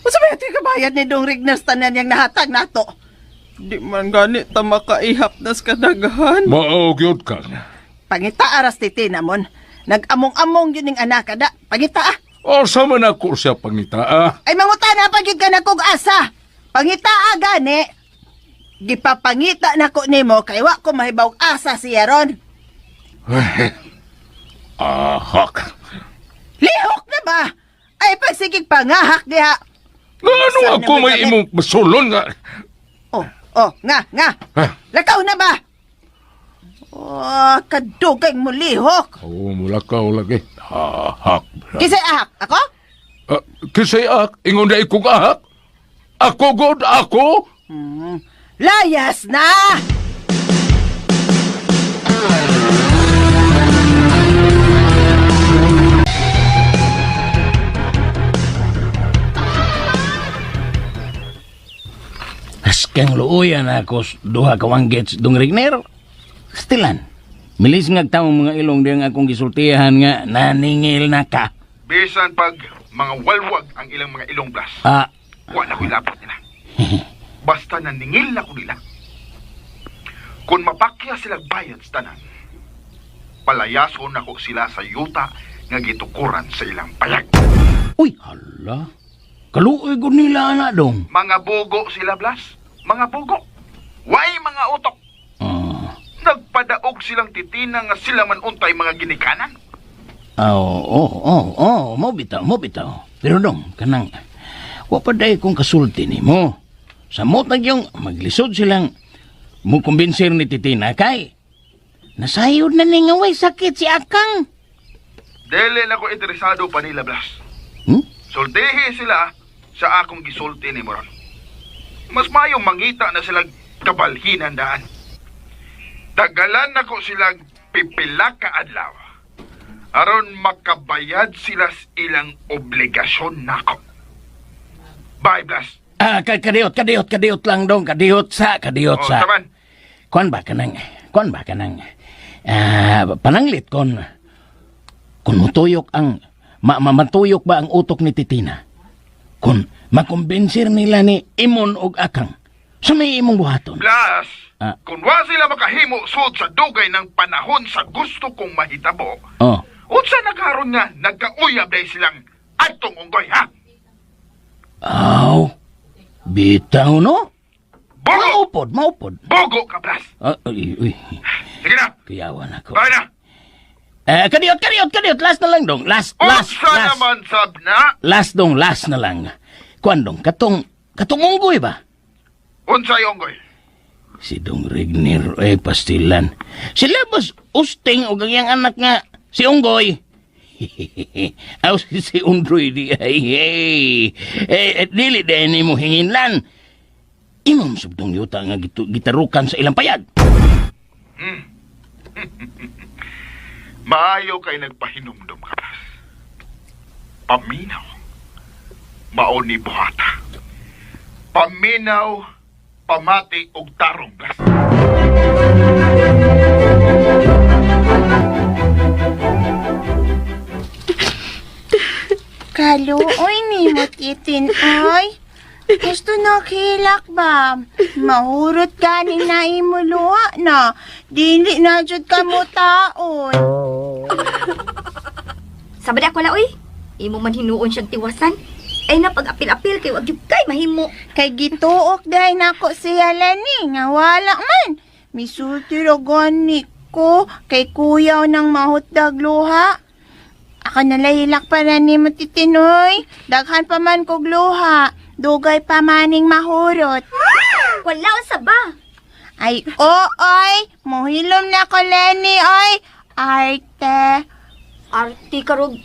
Unsa ba ito'y kabayad ni Dong Regner sa tanan niyang nahatag nato? Di man gani ta makaihap nas kadaghan. Mao gyud kang. Pangita aras Titina mon. Nag-among-among yun ning anak kada. Pangita ah. Asa man ako siya pangitaa. Ay mangutana pa gyud ka na kog asa. Pangita ah, gani. Gipapangita na ko nimo kay wa ko mahibaw asa siya ron. Ahak. Lihok na ba? Ay pagsigig pangahak diha. Nga ano Saan ako na may may imong masulon nga. Oh, oh, nga, nga. Ha? Lakaw na ba? Oh, kadugay mo lihok. Oo, mula ka lagi. Ahak. Kisay ahak, ako? Kisay ahak, ingon na ikong ahak. Ako god, ako. Layas na! Askang luoyan ako duha ka wanggets Dong Regner. Stilan. Milis nga taong mga ilong diyang akong gisultihan nga naningil na ka. Bisan pag mga walwag ang ilang mga ilong, Blas. Ah, Wa na ko'y labot nila. Basta naningil na ko nila. Kung mapakya sila bayad sa tanan, palayason nako sila sa yuta nga gitukuran sa ilang payag. Uy, hala. Kaluoy gud nila ana dong. Mga bugo sila, Blas. Mga bugo. Way mga utok. Ah, Nagpadaog silang titina nga sila man untay mga ginikanan. Oo, mo bitaw, mo bitaw. Pero dong, kanang wa pa day kong kasulti nimo. Sa motag yung maglisod silang mo kumbinser ni Titina kay nasayod na ni nga way sakit si Akang. Dili na ko interesado pa nila, Blas. Hmm? Sultihi sila sa akong gisulti ni Moron. Mas mayong mangita na sila kabalhinan daan. Tagalan nako silang pipila ka adlaw. Aron makabayad sila sa ilang obligasyon nako. Bye, Blas. Ah, kadiyot, kadiyot, kadiyot lang dong, kadiyot sa, kadiyot Oh, sa. taman. Kuan ba kanang, kuan ba kanang, pananglit kon, kung mutuyok ang, matuyok ba ang utok ni Titina? Kung makumbensir nila ni Imon og Akang, sa may imong buhaton. Blas, Ah. kung wa sila makahimo sud sa dugay ng panahon sa gusto kong mahitabo, Oh, unsa nagkaroon nga nagkauyab day silang adtong unggoy, ha? aw, bitaw no? Bogo! Maupod, maupod. Bogo ka, Blas! Ah, uy, uy, Sige na! kuyawan ako. Bye na! Eh, kadiyot, kadiyot, kadiyot, last na lang dong, last, last, Unsa last. naman sab na? Last dong, last na lang. Kuan dong, katong, katong unggoy ba? Unsay unggoy? Si Dong Regner, eh, pastilan. Sila bas usting o ang anak nga, si Unggoy. Aw, si Undroy di ay, hey. Eh, dili din mo hinginlan. Imong subtong yuta nga gitarukan sa ilang payag. Maayo kay nagpahinumdum ka, Blas. Paminaw. Mao ni buhata. Paminaw, pamati og tarong, Blas. Kaluoy ni mo, titin, oy. Gusto na kilak ba? Mahurot gani na imuluha na. Dili na jud ka mo taon. Sabad ako la, uy. Imo man hinuon siyang tiwasan. Ay na pag-apil-apil kay wag gyud kay mahimo. Kay gituok dahil nako siya lani nga wala man. Misulti ra gani ko kay kuyaw ng mahutdag luha. Ako nalayilak pa na ni mo titinoy. Daghan pa man kog luha. Dugay pa maning mahurot. Wala sa ba? Ay, oo, oy. Muhilom na ko, Lenny, oy. Arte. Arte karog.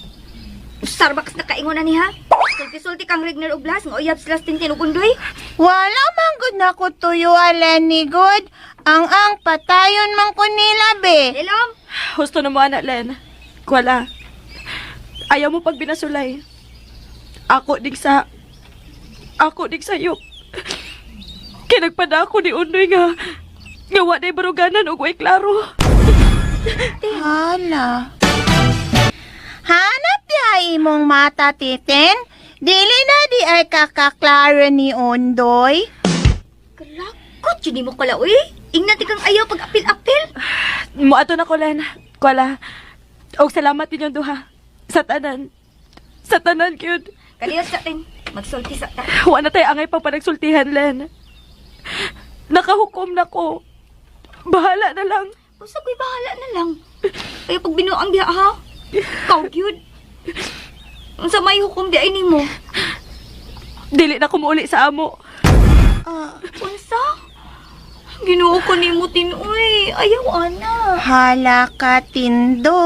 Starbucks na kaingon na niha. Sulti-sulti kang Regner og Blas nga uyab sila sa Tintin ug Undoy. Wala man gud na ko tuyo, Lenny, good. Ang patayon man ko nila be. Ilom. Husto na mo, anak Len. Kwala. Ayaw mo pag binasulay. Ako dig sa... Ako dig sayop. Kaya nagpada ako ni Undoy nga... Nga wa na'y baruganan og way klaro. Hala. Hanap di ay imong mata, Titin. Dili na di ay kakaklaro ni Undoy. Kalakot, yun mo kala, uy. Ingnan ti kang ayaw pag apil-apil. Muato na ko, Len. Kwala. Og salamat ninyong duha. Sa tanan. Sa tanan, cute. Kaliyot sa tin. Magsulti sa ta. Wa na tayo angay pang panagsultihan, Len. Nakahukom na ko. Bahala na lang. Usa ko'y bahala na lang. Ayaw pag binuang diha, ha? Ikaw, cute. Unsa may hukom di ay nimo? Dili na ko muuli sa amo. Unsa? Ginoo ko nimo tinoy. Ayaw ana. Hala ka, Tindo.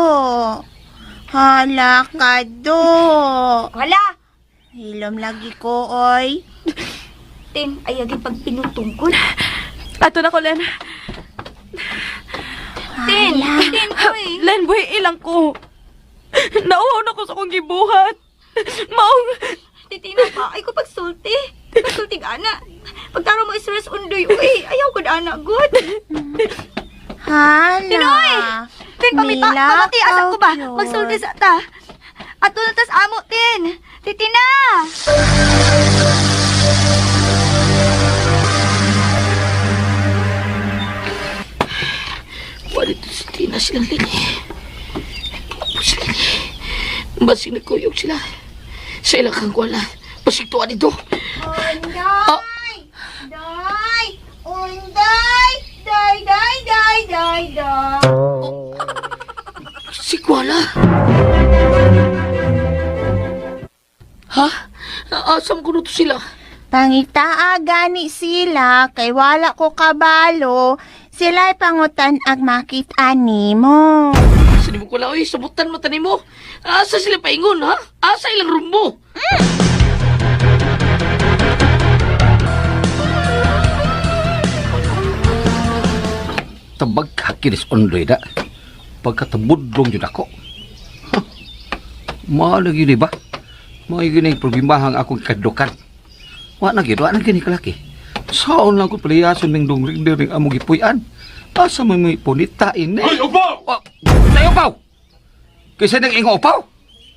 Hala ka, do. Wala. Hilom lagi ko, oy. Tin, ayagin pag pinutungkol. Ato na ko, Len. Tin, tin koy. Len, buhi ilang ko. Nauhaw na ko sa akong gibuhat. Maong... Titina pa, ay ko pagsulti. Pagsulti ka, ana. Pagtaro mo stress undoy, uy, ayaw ko ana, good. Hala. Tinoy! Tin, pamita, Milakaw pamati, asa ko ba? yun. Magsulti sa ta. Ato na tas amo, Tin. Titina! Wala dito si Tina silang lini. Apo sila ni. Basig nagkuyog sila. Sa ilang kang wala. Basig tuwa dito. Unday! Day! Unday! Day, day, day, day, day. Si Kuala. Ha? Asam ko to sila? Pangitaa gani sila kay wala ko kabalo. Sila'y pangutan ag makita nimo. Asa ni mo Kuala? Oy, sabutan mo tani mo. Asa sila paingon, ha? Asa ilang rumbo? Tabag hakinis ondoy da. Pagkatabudlong yun ako. Huh. Mao na gyud ba? Mao gyud ang problemahang akong kadukan. Wa na gyud, wa na gyud ni kalaki. Saon lang ko palayason ning dong rider ning among gipuy-an. Asa man may punita ini? Ay, upaw! Oh, sa'yo, upaw! Kaysa nang ingo upaw?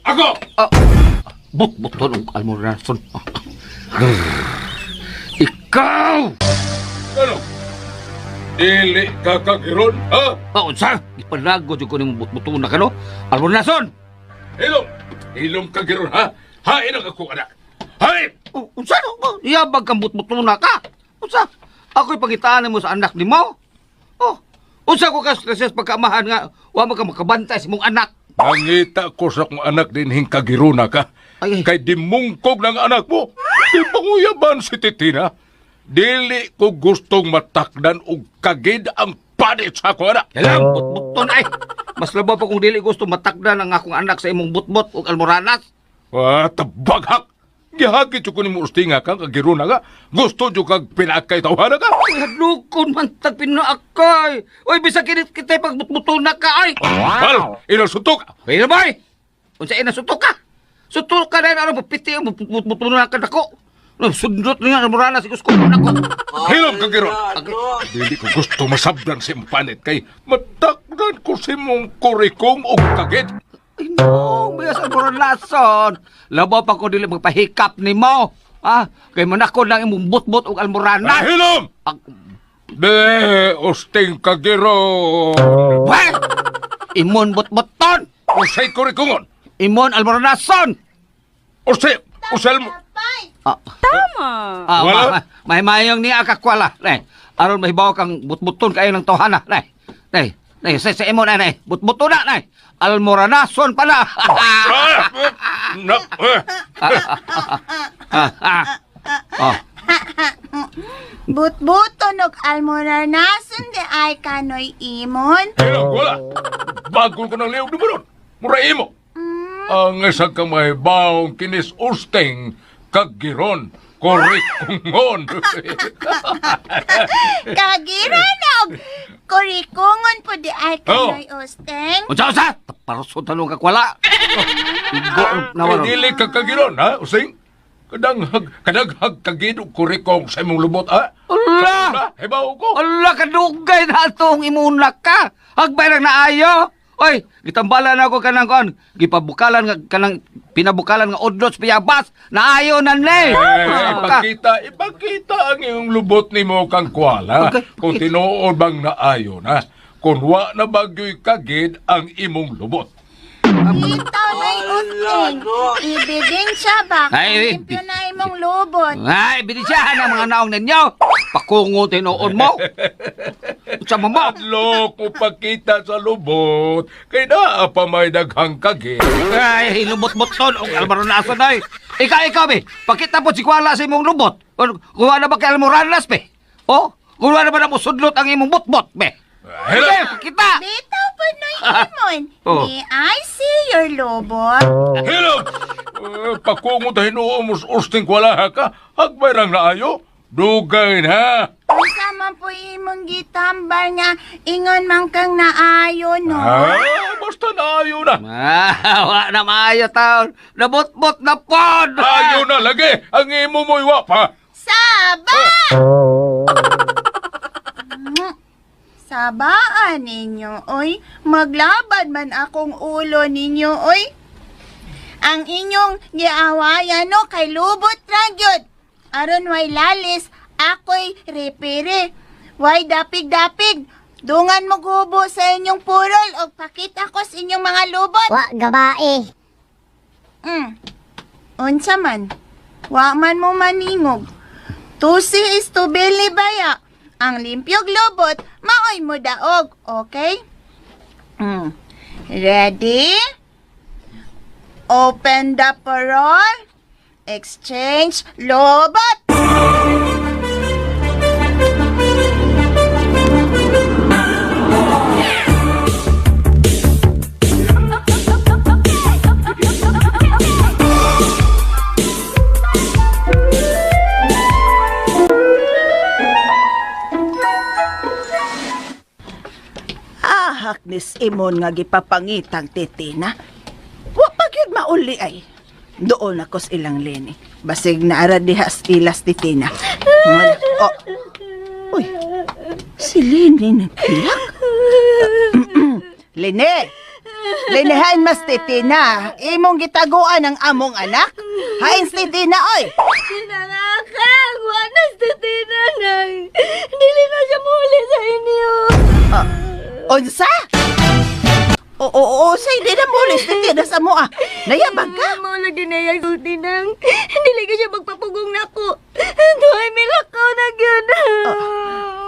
Ako! Ah, but-buton ang almorason. Ikaw! Ano? Dili ka kagiron, ha? Ah, unsa? Ipanago jud ko nimo but-buton na kano? Almorason! Hilom! Hilom ka giron, ha? Hain ang ako, anak! Hain! Oh, unsa no? Oh, Yabag kang but-buton na ka. Unsa? Ako'y pangitaan mo sa anak nimo. Oh, unsa ko ka stress pagkaamahan nga wa man ka makabantay sa imong anak. Mangita ko sa akong anak din hingkagiruna ka. Ay, ay. Kay dimungkog ng anak mo. Di panguyaban si Titina. Dili ko gustong matakdan og kagid ang panit sa ako, anak. Kailang but-buton ay. Mas labaw pa kung dili gusto matakdan ang akong anak sa imong butbot ug almoranas. Ah, tabaghak! Gihagit ko ni mo ustinga kang kagiruna ka. Gusto jud kag pinakay tawhana ka. Uy, hadlokon man tag pinaakay. Uy, bisag kinit kita'y pagbutbuton na ka ay. Bal, ilang suntok. Uy, na boy! Unsa ina suntok ka? Suntok ka na aron piti ang butbuton na ka nako. No, sundot niya almoranas ikusko nako. Hilom ka giron. Dili ko gusto masabdan si imong panit kay matakdan ko si mong kurikong og kagid. Ay, no, may sa almoranason. Labaw pa ko dili magpahikap nimo. Ah, kay manako lang imong butbot og almoranas. Hilom! Ang De, usting kagiron. Weh! Imon butbuton! Usay kurikongon. Imon almoranason! Usay, usay mo. Ah, Tama. ah, Wala. may mayong niya kakwala. Nay, aron mahibaw kang butbuton kayo ng tawhana. Nay, nay, nay, sa imon ay, nay, butbuton na, nay. Almoranason pala. Ah, na, eh. ah, ah. Oh, Butbuton og almoranason di ay kanoy imon. Hilom, wala. Bagol ko ng liyog ni Buron. Mura imo. Ang isa ka may baong kinis usting kagiron. Kurikungon. Kagira na og kurikungon po di ay kanoy Usteng. Unsa unsa? Parusod tanong ka kwala. Igo Kay na dili ka kagiron, ha, Using? Kadanghag, kadaghag kagid og kurikong sa imong lubot, ha? Ala! Hibaw ko. Ala, kadugay na atong imuna ka. Hagbay lang naayo. Oy, gitambalan ako kanang kon. Gipabukalan nga kanang pinabukalan nga udlot sa piyabas. Naayo na ni. Eh, Ka. ipakita, ipakita ang iyong lubot nimo kang kwala. Okay. Kung tinuod bang naayo na, kung wa na bagyo'y kagid ang imong lubot. Itaw na Usteng. Ebidensya ba kung Ay, limpyo na imong lubot? Ay, binisyahan ang mga naong ninyo. Pakungo tinuon mo. Sa mo. Adlok mo pakita sa lubot, kay naa pa may daghang kagid. Ay, hilubot-bot ton. Og almaronason ay. Ikaw, ikaw, be. Pakita po si Kuala sa imong lubot. Kuha na ba kay Almoranas, be? Oh, kuha na ba na mo sudlot ang imong botbot, be? Hello. Sige, pakita. Bitaw po noy imon. Oh. May I see your lubot? Hello! Eh, pakungo ta hinuon mo sa usting kwala ha ka. Hagbay rang naayo. Dugay na. Unsa man po imong gitambal nga ingon man kang naayo no? Ah, basta naayo na. Ah, wa na maayo taon. Nabotbot na pod. Ayo na lagi. Ang imo mo'y wa pa. Saba! Sabaan ninyo, oy. Maglaban man akong ulo ninyo, oy. Ang inyong giawayan no kay lubot ra gyud. Aron way lalis, ako'y repere. Way dapig-dapig. Dungan mo gubo sa inyong purol og pakita ko sa inyong mga lubot. Wa gabae. Unsa man? Wa man mo maningog. Tusi is to bili baya. Ang limpyog lubot, maoy mo daog, okay? Ready? Open the parol. Exchange lobot. Ahak nis imon nga gipapangitang titina. Wa pa gyud mauli ay. Doon ako sa ilang leni. Basig naara diha sa ilas titina. Wala. Oh. Uy. Si Leni nagpilak. Lene! Lene, hain mas titina. Imong gitaguan ang among anak. Hain si titina, oy! Nangakang! Wa na si Tina nang! Dili na siya muli sa inyo! Unsa? Oo, oo, oo, sa hindi na muli si titina sa moa. Nayabag ka? Mao lagi na yung sulti nang. Dili ka siya magpapugong nako. Duhay milakaw na gyud.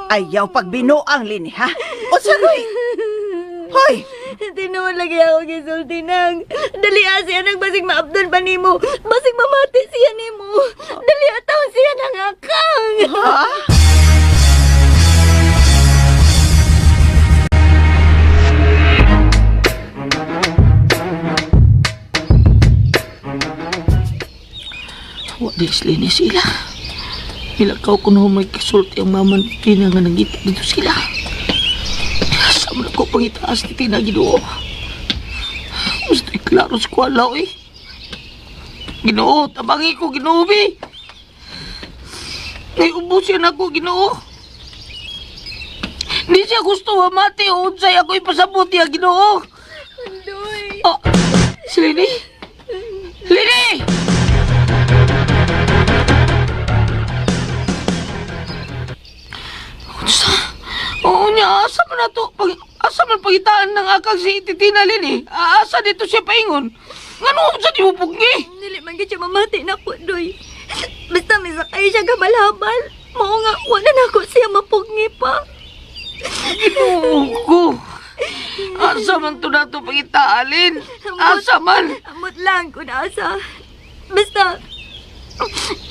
Ayaw pagbinuang, Lini, ha? Unsa, Roy? Hoy! Tinuod lagi ako gisulti nang. Dali siya nang basig maabdon pa nimo. Basig mamati siya nimo. Dali ataw siya nang akang. Ha? Wa di sila ni sila. Ilakaw ko na may kasulti ang mama ni Tina nga nangita dito sila. Sa man ako pangitaas ni Tina Ginoo. Gusto klaro sa kuwalaw eh. Ginoo, tabangi ko Ginoo bi. Nay ubusin ako Ginoo. Di siya gusto mamati o unsay ako ipasabot niya Ginoo. Andoy. Oh, si Lini. Lini! Unsa? Oo niya, asa man na to? Asa man pagitaan ng akang si Titina Lini? Asa dito siya paingon? Ngano unsa di mo pugni? Dili man gyud siya mamati nako doy. Basta may sakay siya gabalhabal. Mao nga wala na ako siya mapugni pa. Ginoo ko. Asa man to na to pagitaalin? Asa man? Amot lang kung asa. Basta,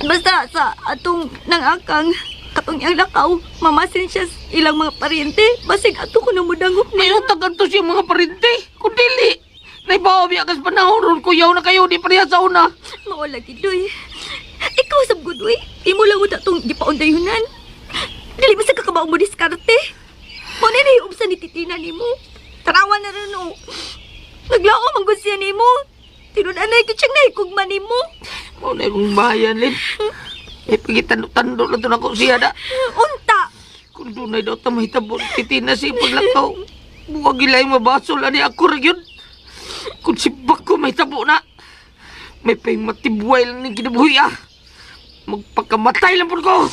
basta sa atong nangakang katong iyang lakaw, mamasin siya sa ilang mga paryente. Basig ato ko na mudangop May niya. utang to siya mga parente. Kung dili, naibaw biya kas panahon ron kuyaw na kayo di pareha sa una. Mawala gidoy. Ikaw Ikaw sa good way. Imo lang mo tong gipaundayunan. Dili ba sa kakabaong mo diskarte? Mo na nahiubsa ni Titina nimo. Tarawan na rin o. Naglao man gud siya nimo. Tinud-anay ko siyang nahikugma nimo. Mao na akong bayan, Lin. Eh, pagitando-tando lang to nako siya da. Unta! Kung dunay daw ta mahitabo, Titina siya paglakaw. Buwag ilay mabasol, ani ako ra yun. Kung sibak ko mahitabo na. May pay matibway lang ni kinabuhi ah. Magpakamatay lang po ko.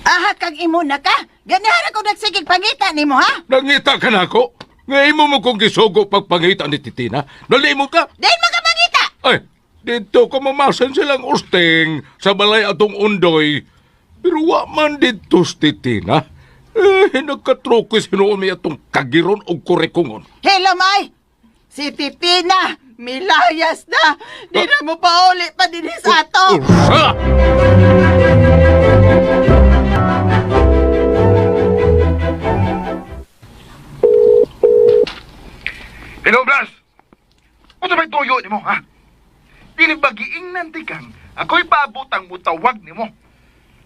Aha kang imuna ka. Ganihan ako nagsigig pangita nimo ha. Nangita ka na ako. Ngayon mo mo kong gisugo pagpangita ni Titina. Nalimo ka. Dahil mo ka pangita. Ay, dito ko mamasan silang usting sa balay atong undoy. Pero wa man dito si Titina. Eh, nagkatrukis hinuon mi atong kagiron o kurikungon. Hello, May. Si Titina, milayas na. Di na mo pauli pa din sa ato. Ursa! Hello, Blas! Unsa may tuyo nimo, ha? Dili ba giingnan ti kang ako'y paabotang mutawag nimo?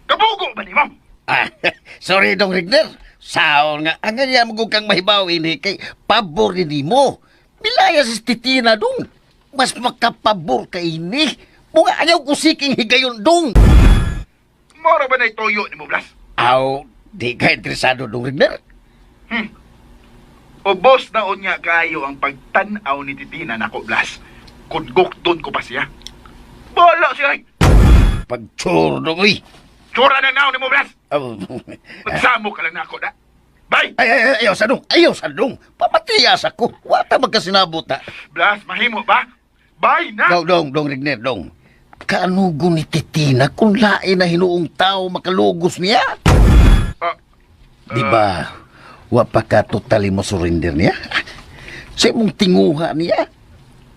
Kabugo ba nimo? Ah, sorry, Dong Rigner. Saon nga, ang ganyan mo kang mahibaw ini kay pabor ni mo. Bilaya sa titina, dong. Mas makapabor ka ini. Mga ayaw ko siking higayon, dong. Moro ba na tuyo nimo, Blas? Aw, di ka interesado, Dong Rigner. Ubos na unya kayo ang pagtan-aw ni Titina nako, Blas. Kung gukton ko pa siya. Bala siya ay! Pagtsuro, dong, uy. Tsura na naon nimo, Blas! Aw, Magsamo ka lang nako na. Bye! Ay, ay, ay, ayaw sa dong, ayaw sa dong. Pamatiyas ako. Wata magkasinabot, ha. Blas, mahimo ba? Bye na! Dong, dong, dong, Rigner, dong. Kaanugo ni Titina kung lain na hinuong tao makalugos niya? Ah, Di ba, wa pa ka totally mo surrender niya? Sa imong tinguha niya,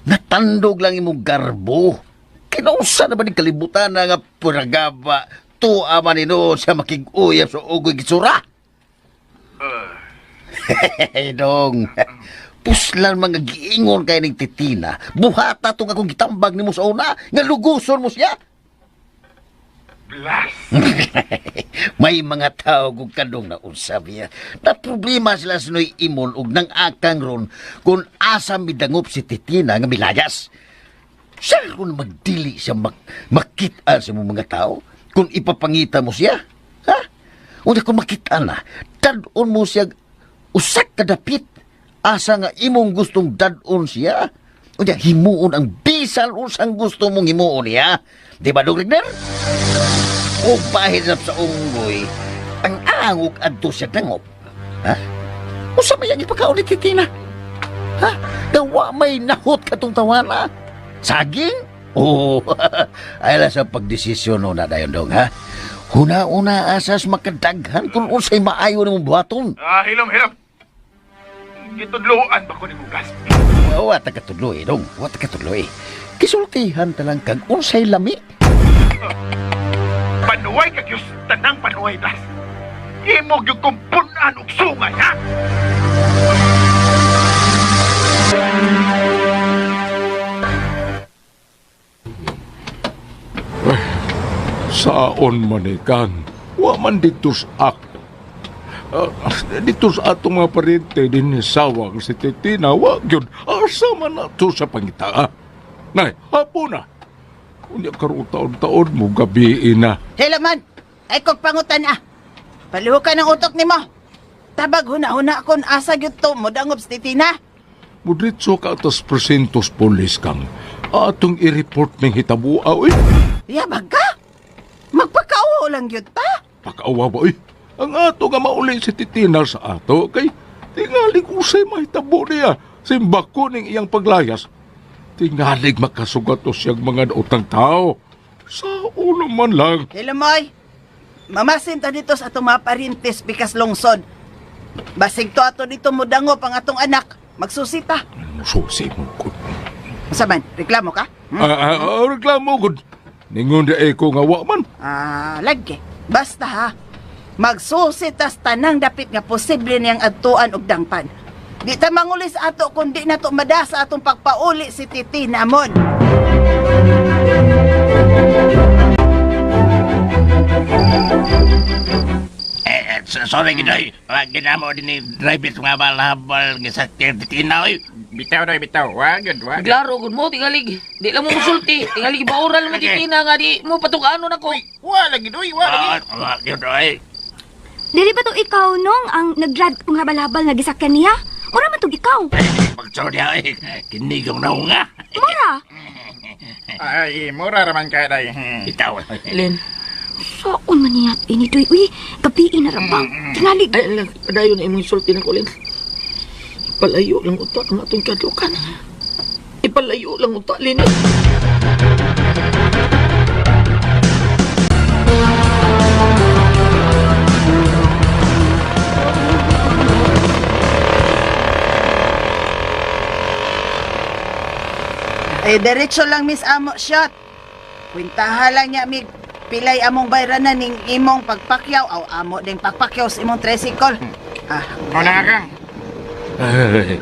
natandog lang imong garbo. Kinausa na ba ni kalibutan na nga puragaba, tuwa man ino siya makig-uyap sa ugoy gitsura? Dong, puslan mga giingon kay ning titina. Buhata tong akong gitambag nimo sa una, nga luguson mo siya. Blas! May mga tao kung kadong na usab niya. Na problema sila sa Noy Imon ug nang akang ron kung asa midangop si Titina nga milayas. Siya kung magdili siya makita sa imong mga tao, kung ipapangita mo siya. Ha? Una kung makita na, dadon mo siya usak kadapit. Asa nga imong gustong dadon siya. Unya, himuon ang bisan usang gusto mong himuon niya. Di ba, Dong Rigner? O bahirap sa unggoy, ang angok adto siya dangop. Ha? Usa may ang ipakaon ni Titina? Ha? Gawa may nahot katong tawana. Saging? Oo. Ay lang sa pagdesisyon no na dayon dong, ha? Huna-una asas makadaghan kung unsay maayo nimong buhaton. Ah, hilom, hilom. Gitudloan ba ko nimo, Blas? Wa ta katudloy, dong. Wa ta katudloy. Kisultihan ta lang kag unsay lami. Panuway ka gyud tanang panuway, Blas. Imo gyud kong punan og sungay, ha? Saon man ikang, wa man dito sa ak. Ah, dito sa atong mga parente din sawang si Titina, wa gyud. Asa man na to sa pangita. ah? Nay, hapon na. Unya karon taon-taon mo gabi na. Hello man. Ay kog pangutan ah. Palihukan ang utok nimo. Tabag huna-huna kon asa gyud to mo dangop si Titina. Mudritso ka atas presintos polis kang. Atong i-report ning hitabua, oy. Yabag ka. Magpakauho lang gyud ta. Pakaawa ba, oy. Ang ato nga mauli si Titina sa ato kay tingalig usay mahitabo niya. Simbako ning iyang paglayas. Tingalig makasugat o siyang mga utang tao. Sa ulo man lang. Hello moy. Mamasin ta dito sa atong mga parintes bikas lungsod. Basig to ato dito mo dangop ang atong anak. Magsusita. Susi mo ko. Unsa man? Reklamo ka? Hmm? Reklamo ko. Ningon di ko nga wa man. Ah, lagi. Basta ha. Magsusi tas tanang dapit nga posible niyang adtuan og dangpan. Di ta mangulis ato kung di na to mada sa atong pagpauli si Titina mon. Eh, sorry gidoy. Wag ginamo din ni driver nga balabal nga sa titina oy. Bitaw na, bitaw. Wag yun, wag. Klaro gud mo tingalig. Di lang mo musulti. Tingalig baural mo titina nga di mo patukano nako. Wala gidoy, wala gi. Wag gidoy. Dili ba to ikaw nung ang nag-drive kung habal-habal nga gisakyan niya? Mura man tog ikaw. Pagsorry ay kinigong na nga. Mura. Ay, mura raman kay day. Bitaw. Lin. Saon man niya ini doy. Uy, gabi na ra ba? Tingalig. Ay lang padayon na imong sulti nako Lin. Ipalayo lang uta ang atong kadukan. Ipalayo lang uta Lin. Eh, diretso lang Miss Amo shot. Kwintaha lang niya mig pilay among bayranan ning imong pagpakyaw aw amo ding pagpakyaw sa imong tricycle. Ah, Muna kang. Ay,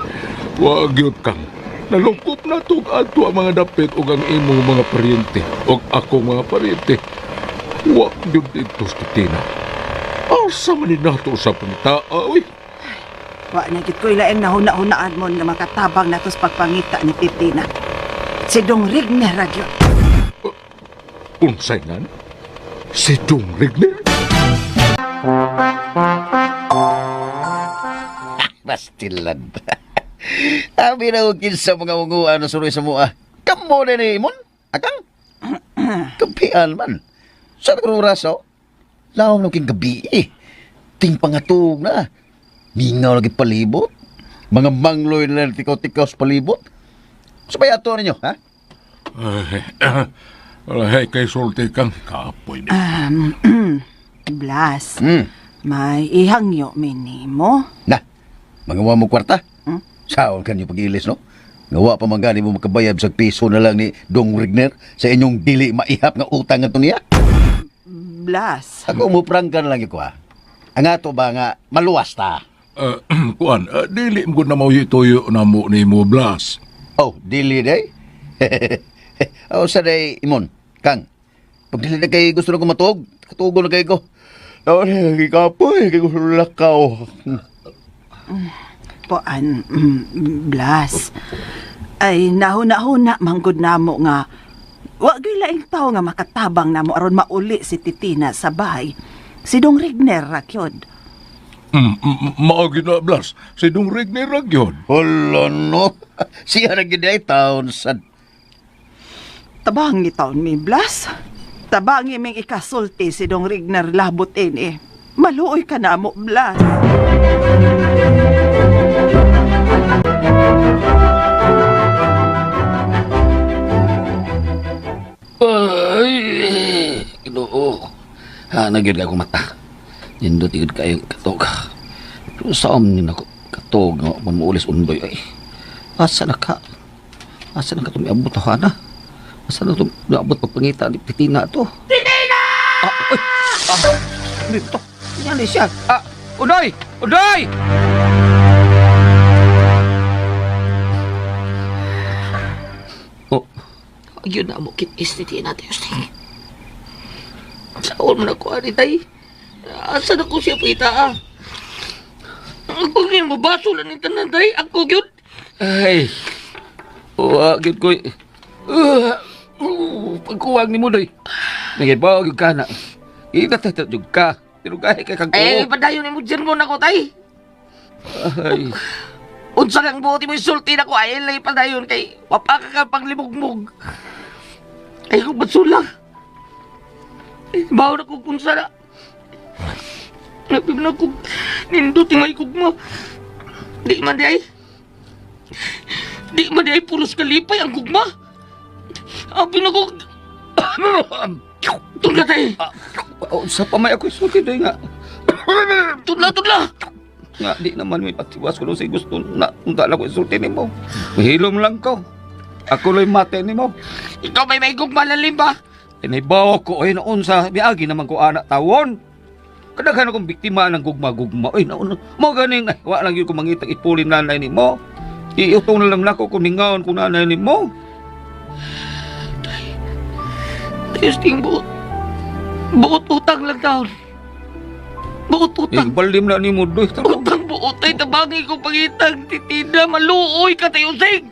wag yun kang. Nalungkop na tog ato ang mga dapit ug ang imong mga paryente ug akong mga paryente. Wa yun dito sa Titina. Asa man ni nato sa pangita, oy. Wa na gid ko ilaing nahuna-hunaan mo nga makatabang nato sa pagpangita ni Titina. Si Dong Rigner ra gyud. Unsay nga? Si Dong Rigner? Bastilan. Abi na og kinsa mga unguan na suroy sa mua. Kamo na ni Imon? Akang? Kapian man. Sa karong raso? Lawom na king gabi eh. Ting pangatog na. Mingaw lagi palibot. Mga mangloy na lang tikaw-tikaw sa palibot. Sabay ato ninyo, ha? Ay, ay, kay sulti kang kapoy ni. Blas. May ihangyo minimo. Na, mangawa mo kwarta? Saon kanyo pag-ilis, no? Ngawa pa man gani mo makabayad sa piso na lang ni Dong Rigner sa inyong dili maihap nga utang nga niya. Blas. Ako mo prangka na lang ko ha. Ang ato ba nga maluwas ta? Kuan, dili mo na mauyi tuyo na mo ni mo Blas. Oh, dili day. Oh, sa day imon, Kang. Pag dili na kay gusto na ko matuog, katugo na kay ko. Oh, kapoy, kay gusto lakaw. Poan, Blas. Ay, nahuna-huna manggod namo nga wa gyud laing tawo nga makatabang namo aron mauli si Titina sa bahay. Si Dong Rigner ra gyud. Mao gyud na Blas. Si Dong Rigner ra gyud. Hala no. Siya ra gyud ay taon sad. Tabangi taon mi Blas. Tabangi ming ikasulti si Dong Rigner labot ini. Maluoy ka na mo, Blas. Ay, Ginoo. Ha, nagyod ka akong mata. Nindot igod kayo katog. Pero sa ni nako katog nga man muulis undoy ay. Asa na ka? Asa na ka tumiabot ako na? Asa na tumiabot pagpangita ni Titina to? Titina! Ah, ay, ah, dito. Yan siya. Ah, Udoy! Udoy! Oh, Ayun na mo kitis ni Tina tayo sa Saon man ako ani tay. Asa na ko siya pita ah. Ako gyud mabaso lang ni tanan tay. Ako gyud. Ay. Wa gyud koy. Pagkuwang ni mo doy. Nagay ba gyud ka na. Ina ta jud ka. Pero gahi kay kag Eh padayon ni mo dyan mo nako tay. Ay. Unsa kang buot mo isulti nako ay lay padayon kay wapa ka ka paglimugmug. Ay ko basula. Bawo na ko kung sana. Napim na ko nindot yung ay kugma. Di man di ay. Di man di ay pulos kalipay ang gugma. Abi na ko. Tula tay. Sa pa may ako isulti doy nga. Tula tula. Nga di naman may patiwas ko sa gusto na unta lang ko isulti nimo. Mahilom lang ko. Ako lay mate nimo. Ikaw may gugma lalim ba? Tinibaw ko ay noon sa biagi naman ko anak tawon. Kadaghan akong biktima ng gugma-gugma. Uy, nauna. Mo ganing, ay, wa lang yun ko mangitag ipulin nanay ni mo. Iutong na lang nako kung ningaon kung nanay ni mo. Diyos ting buot. Buot utang lang taon. Buot utang. Eh, balim na ni mo, doy. Utang buot ay tabangi ko pangitang titina. Maluoy ka tayo, Sing.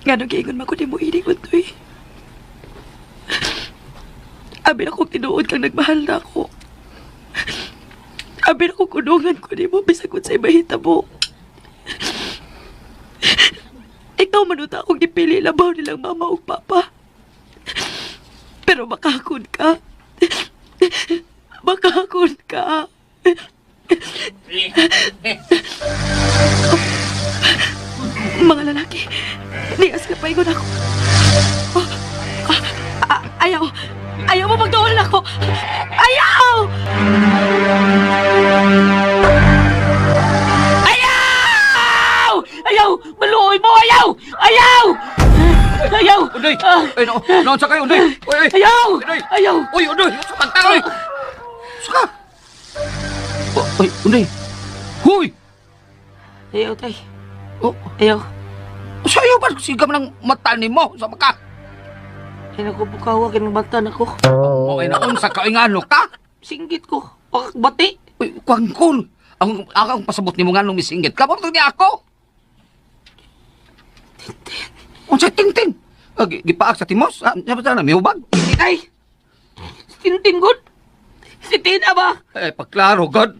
Ngano giingon man ko nimo ini Undoy. Abi na kong tinuod kang nagmahal na ako. Abi na kong kunungan ko nimo bisag unsay mahitabo. Ikaw man unta akong gipili labaw nilang mama ug papa. Pero makakon ka. Makakon ka. Mga lalaki, nias ka paingon ako. Oh, ah, ah, ayaw. Ayaw mo magdool ako. Ayaw! Ayaw! Ayaw! Maluoy mo! Ayaw! Ayaw! Ayaw! Undoy! Ay, no, noon sa kayo, Undoy! Uy, uy! Ayaw! Undoy! Ayaw! Uy, Undoy! Sa pantang, uy! Saka! Oh, uy, Undoy! Huy! Ayaw, tay. Oh, Ayaw. sayo ba? Sigam ng mata ni mo sa maka. Ay, naku, bukawa, kinabatan ako. Oh, ay naon sa kayo nga ano ka? Singgit ko. Pakakbati. Uy, kwangkol! Ang akong pasabot ni mo nga nung misinggit ka, bakit niya ako? Tintin. Unsa tintin? Ah, gipaak sa timos? Ah, sabi sana, may hubag? Hindi, tay. Tintin, god. Si Tina ba? Eh, pagklaro, God.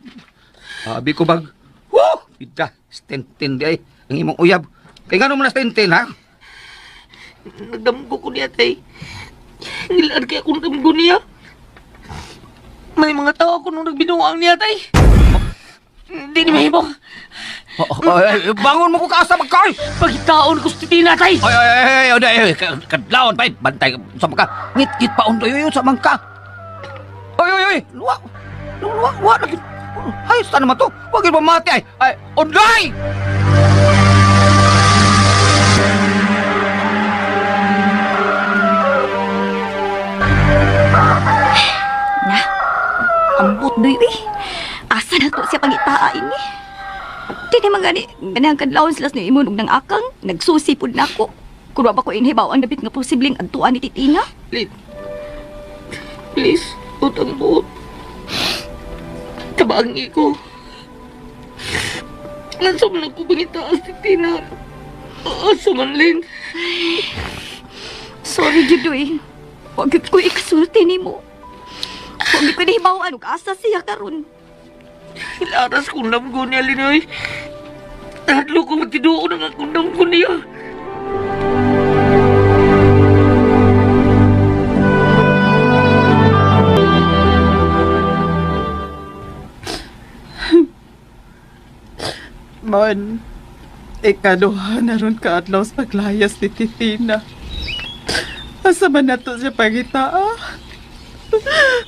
Sabi ko bag, woo! Ida, tintin di ay, ang imong uyab. Kay ngano mo na tintin, ha? Nagdamgo ko niya, tay. Ngilaan kaya akong damgo niya. May mga tao ako nung nagbinuang niya, tay. Hindi ni mahimo. Oh, oh, ay, bangon mo ko kaasa magkay! Pagitaon ko si Tina, tay. Ay, ay, ay, ay, ay, ay, kadlawon pa, bantay sa mangka. Ngit-ngit pa undoy yun sa mangka. Ay, ay, ay, luwa, luwa, luwa, lagi. Ay, saan naman to? Huwag yun mamati, ay, ay, undoy! Na, ambot doy eh. Asa na to siya pangitaa ini? Di naman gani, ganang kadlawon sila sa imon og nang akang, nagsusi pud nako. Kun wa ba ko inhibaw ang dapit nga posibleng adtuan ni Titina? Lin. Please, utang buot. Tabangi ko. Nasa man ako pangitaas si Tina. Asa man, Lin. Sorry gyud eh. Wa gyud ko ikasulti nimo. Wa gyud ko nahibaw og asa siya karon. Ilaras kong lamgo niya, Linoy. Tatlo ko magtiduon ang akong lamgo niya. Mon, ikaduha na ron kaadlaw sa paglayas ni Titina. Asa man nato siya pangitaa?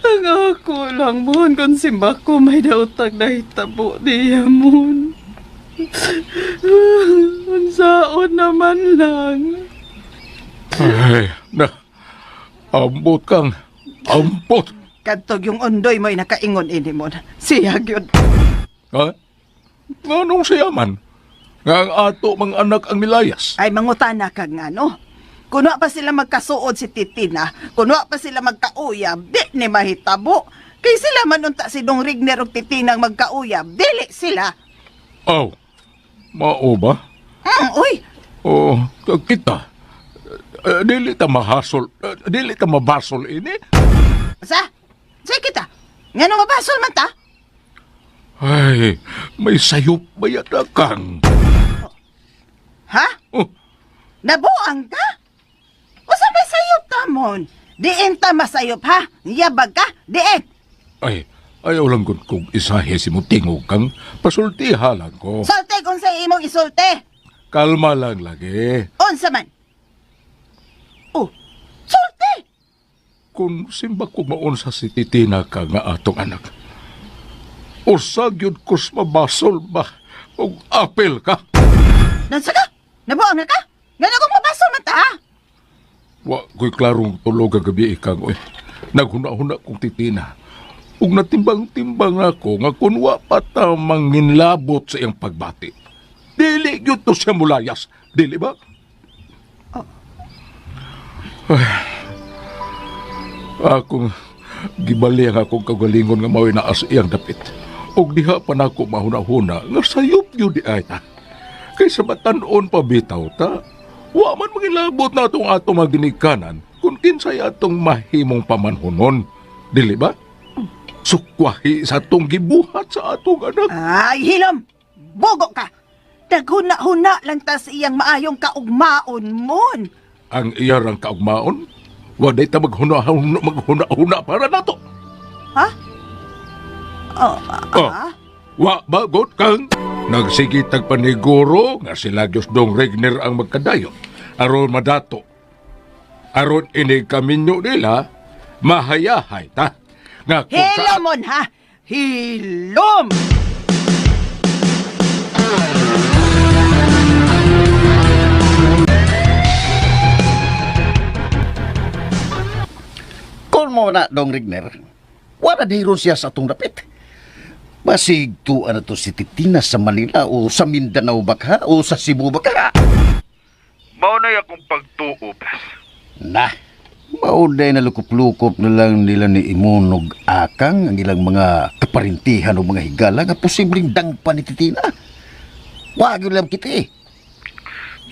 Ang ako lang, Mon, kung simba ko may dautag na hitabo niya, Mon. Unsaon naman lang. Ay, na. Ambot kang. Ambot. Kadtog yung undoy mo'y nakaingon ini mo. Siya gyud. Ha? Nganong siya man? Nga ang ato mga anak ang milayas. Ay mangutana kag ngano. Kunwa pa sila magkasuod si Titina, kunwa pa sila magkauyab, di ni mahitabo. Kay sila man unta si Dong Rigner ug Titina ang magkauyab, dili sila. Aw, mao ba? Uy, Oh, kita. Dili ta mahasol, dili ta mabasol ini. sa? Sa kita. Ngano mabasol man ta? Ay, may sayop ba yata kang? Ha? Oh. Nabuang ka? Usa may sayop ta mon? Diin ta masayop ha? Yabag ka? Diin. Ay, ayaw lang gud kong isahe si mo tingog kang pasultiha lang ko. Sulte kung sa imong isulte. Kalma lang lagi. Unsa man? Oh, sulte. Kung simba ko maon sa si Titina ka nga atong anak. Usa gyud kus mabasol ba og apel ka. Nansa ka? Nabuang na ka? Ngano kung mabaso man ta? Wa ko'y klarong tulog kagabi ikang oy. Naghuna-huna kong titina. Ug natimbang-timbang ako nga kun wa pa ta manginlabot sa iyang pagbati. Dili gyud to siya mulayas, dili ba? Ay, akong gibali ang akong kagalingon nga mao'y naa sa iyang dapit. Ug diha pa nako mahuna-huna nga sayop gyud di ay ta. Kaysa matan-on pa bitaw ta, wa man mangilabot na atong atong mga ginikanan kung kinsay atong mahimong pamanhunon. Dili ba? Sukwahi sa atong gibuhat sa atong anak. Ay, hilom! Bogo ka! Naghuna-huna lang ta sa iyang maayong kaugmaon mon. Ang iyarang kaugmaon, waday ta maghuna-huna, maghuna-huna para nato. Ha? Oh, Oh, wa ba god kang nagsige tag paniguro nga sila Diyos dong Regner ang magkadayo aron madato aron inig kaminyo nila mahayahay ta nga kung sa Hilom mon, ha? Hilom! Kung mo na, Dong Rigner, wala di siya sa atong dapit. Basig tuwa na to si Titina sa Manila o sa Mindanao ba ka o sa Cebu ba ka? Mao na akong pagtuo, Blas. Na, mauday na lukop-lukop na lang nila ni Imunog Akang ang ilang mga kaparintihan o mga higala nga posibleng dangpa ni Titina. Wag yun lang kita eh.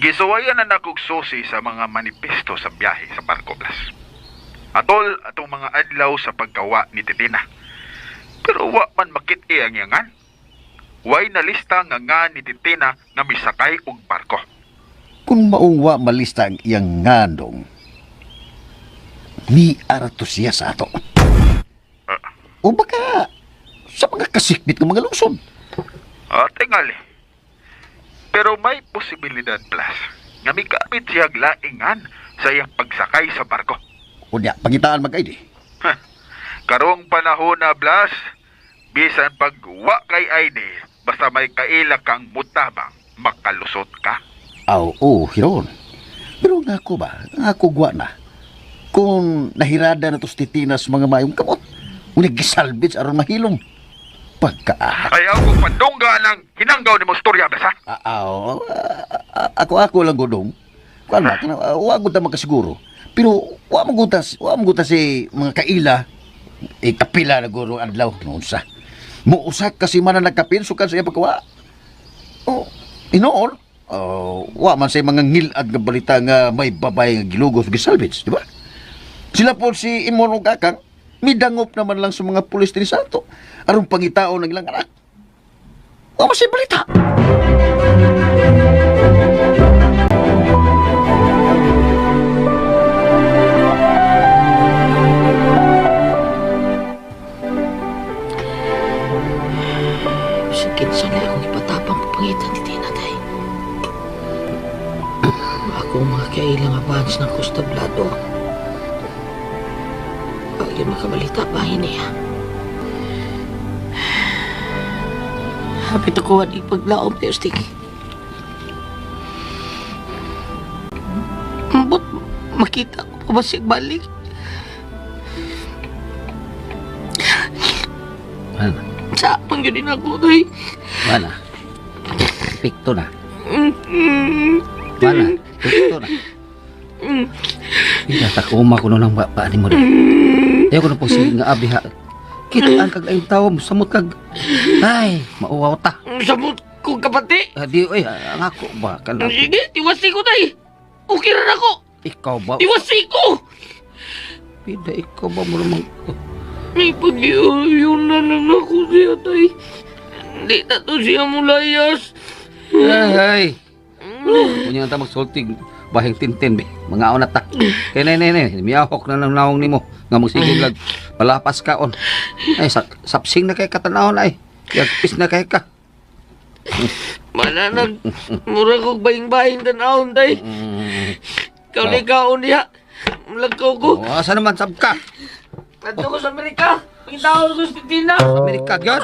Gisuwayan na nakog susi sa mga manifesto sa biyahe sa barko, Blas. Atol atong mga adlaw sa pagkawa ni Titina. Pero wa man makit-i ang iyangan. Way nalista nga nga ni Titina nga misakay og barko. Kung maungwa malista ang iyang ngandong, ni arato siya sa ato. O baka sa mga kasikbit ng mga lungsod. Ah, tingali. Pero may posibilidad, Blas, nga migamit siya laingan sa iyang pagsakay sa barko. Unya, pangitaan mag-ID. Karong panahon na, Blas, bisan pag wa kay ID, basta may kaila kang mutabang, makalusot ka. Aw, oo, hiron. Pero nga ako ba, nga ako gwa na. Kung nahirada na tos titinas mga mayong kamot, unig gisalbits aron mahilom. Pagkaaha. Ayaw kong pandungga ng hinanggaw ni mo storya, Blas, ha? Aw, ako lang godong. Kuan ba, kana wa gud ta makasiguro. Pero wa man gud ta si mga kaila e kapila na guro ang adlaw noon sa. Muusak kasi man na nagkapil sukan sa iya pagkawa. Oh, inoon. Oh, wa man say mga ngilad nga balita nga may babae nga gilugos gisalvage, di ba? Sila po si Imon ug Akang midangop naman lang sa mga pulis dinhi sa ato aron pangitaon ang ilang anak. Wa man say balita. Sakit sa na akong ipatapang papangitan ni Tina, tay. Ako ang mga kailang advance ng kustablado. Pag yun makabalita, bahin niya. Hapit ako at ipaglaom tayo, Sticky. Ambot, makita ko pa ba siya balik? Wala. Sa apang yun din ako, tay. Wala. Pikto na. Wala. Pikto na. Ika, takuma ko nung baba ni mo rin. Ayaw ko na po sige nga abi ha. Kitaan kag ayong tao, samot kag... Ay, mauwaw ta. Samot ko kapati. Ah, di, oy, ang ako ba? Kana, Sige, tiwasi ko, tay. Okay ra na ako. ikaw ba? Tiwasi ko. Pida, ikaw ba mo namang... May pag-iuyon na lang ako siya, tay. Hindi na to siya mulayas. Ay, Kunya ta magsultig bahing tintin be. Mga na ta. Kay nay nay nay, miyahok na lang naong nimo nga magsigig lag palapas kaon. Ay sapsing na kay katanahon ay. Yagpis na kay ka. Mananag, mura kog bahing-bahing tanahon, tay. Ikaw ni kaon niya. Mulagkaw ko. Oh, asa naman sab ka? Adto ko sa Amerika. Pangitahon ko si Tina. Amerika gyud.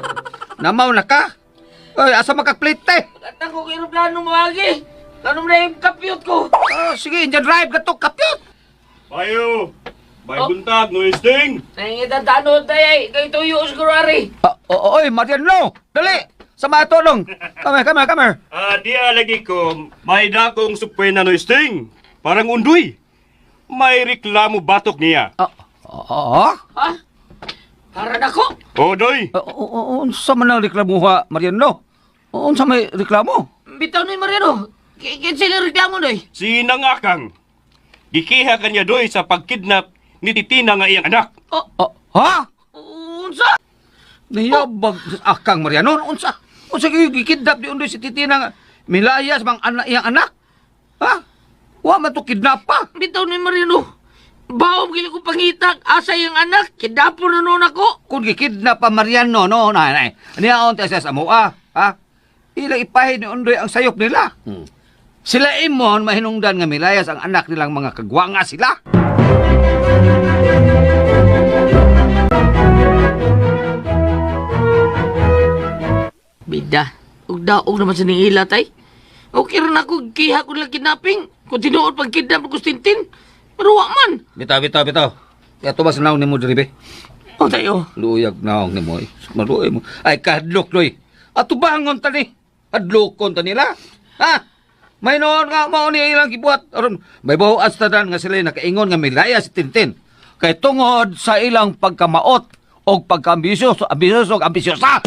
Namaw na ka. Oy, asa makaplite? At ako kay aeroplano moagi. Tanong na yung kapyot ko. Oh, sige, inja drive ka to, kapyot. Bayo! Bay buntag, no isting! Nangingita tanod ay, kay tuyo siguro ari. Oy, Mariano, dali! Sa mga tulong. Come here, come here, come here. Di lagi ko, may dakong supwena no isting. Parang undoy. May reklamo batok niya. Oo? Ha? Para nako. O, doy! Unsa man ang reklamuha, Mariano? Unsa may reklamo? Bitaw ni Mariano. Kinsa sila reklamo doy? Si Nangakang. Gikiha kanya doy sa pagkidnap ni Titina nga iyang anak. Oh. Ha? Unsa? Niyabag akang Mariano, unsa? Unsa gyud gikidnap di undoy si Titina nga milayas bang anak iyang anak? Ha? Wa man to kidnap pa. Bitaw ni Mariano. Baom gili ko pangitag asa iyang anak, kidnapon na noon ako. Kung gikidnap pa Mariano, no, na na. Niya on sa amoa, ha? Ila ipahid ni undoy ang sayop nila. Sila imon mahinungdan nga milayas ang anak nilang mga kagwanga sila. Bida, ug daog naman sa ning ila tay. Okay ra na ako giha ko lang kidnapping. Kung tinuod pag kidnap ko Tintin, pero wa man. Bitaw, bitaw, bitaw. Kaya to ba sa naong nimo diri be? O tayo. Luyag naong nimo eh. Maluoy mo. Ay kahadlok loy. Ato bangon ta ni. Hadlokon ta nila. Ha? May noon nga mao ni ilang gibuhat aron may bawas tanan nga sila nakaingon nga milaya si Tintin. Kay tungod sa ilang pagkamaot og pagkaambisyoso, ambisyoso, ambisyosa.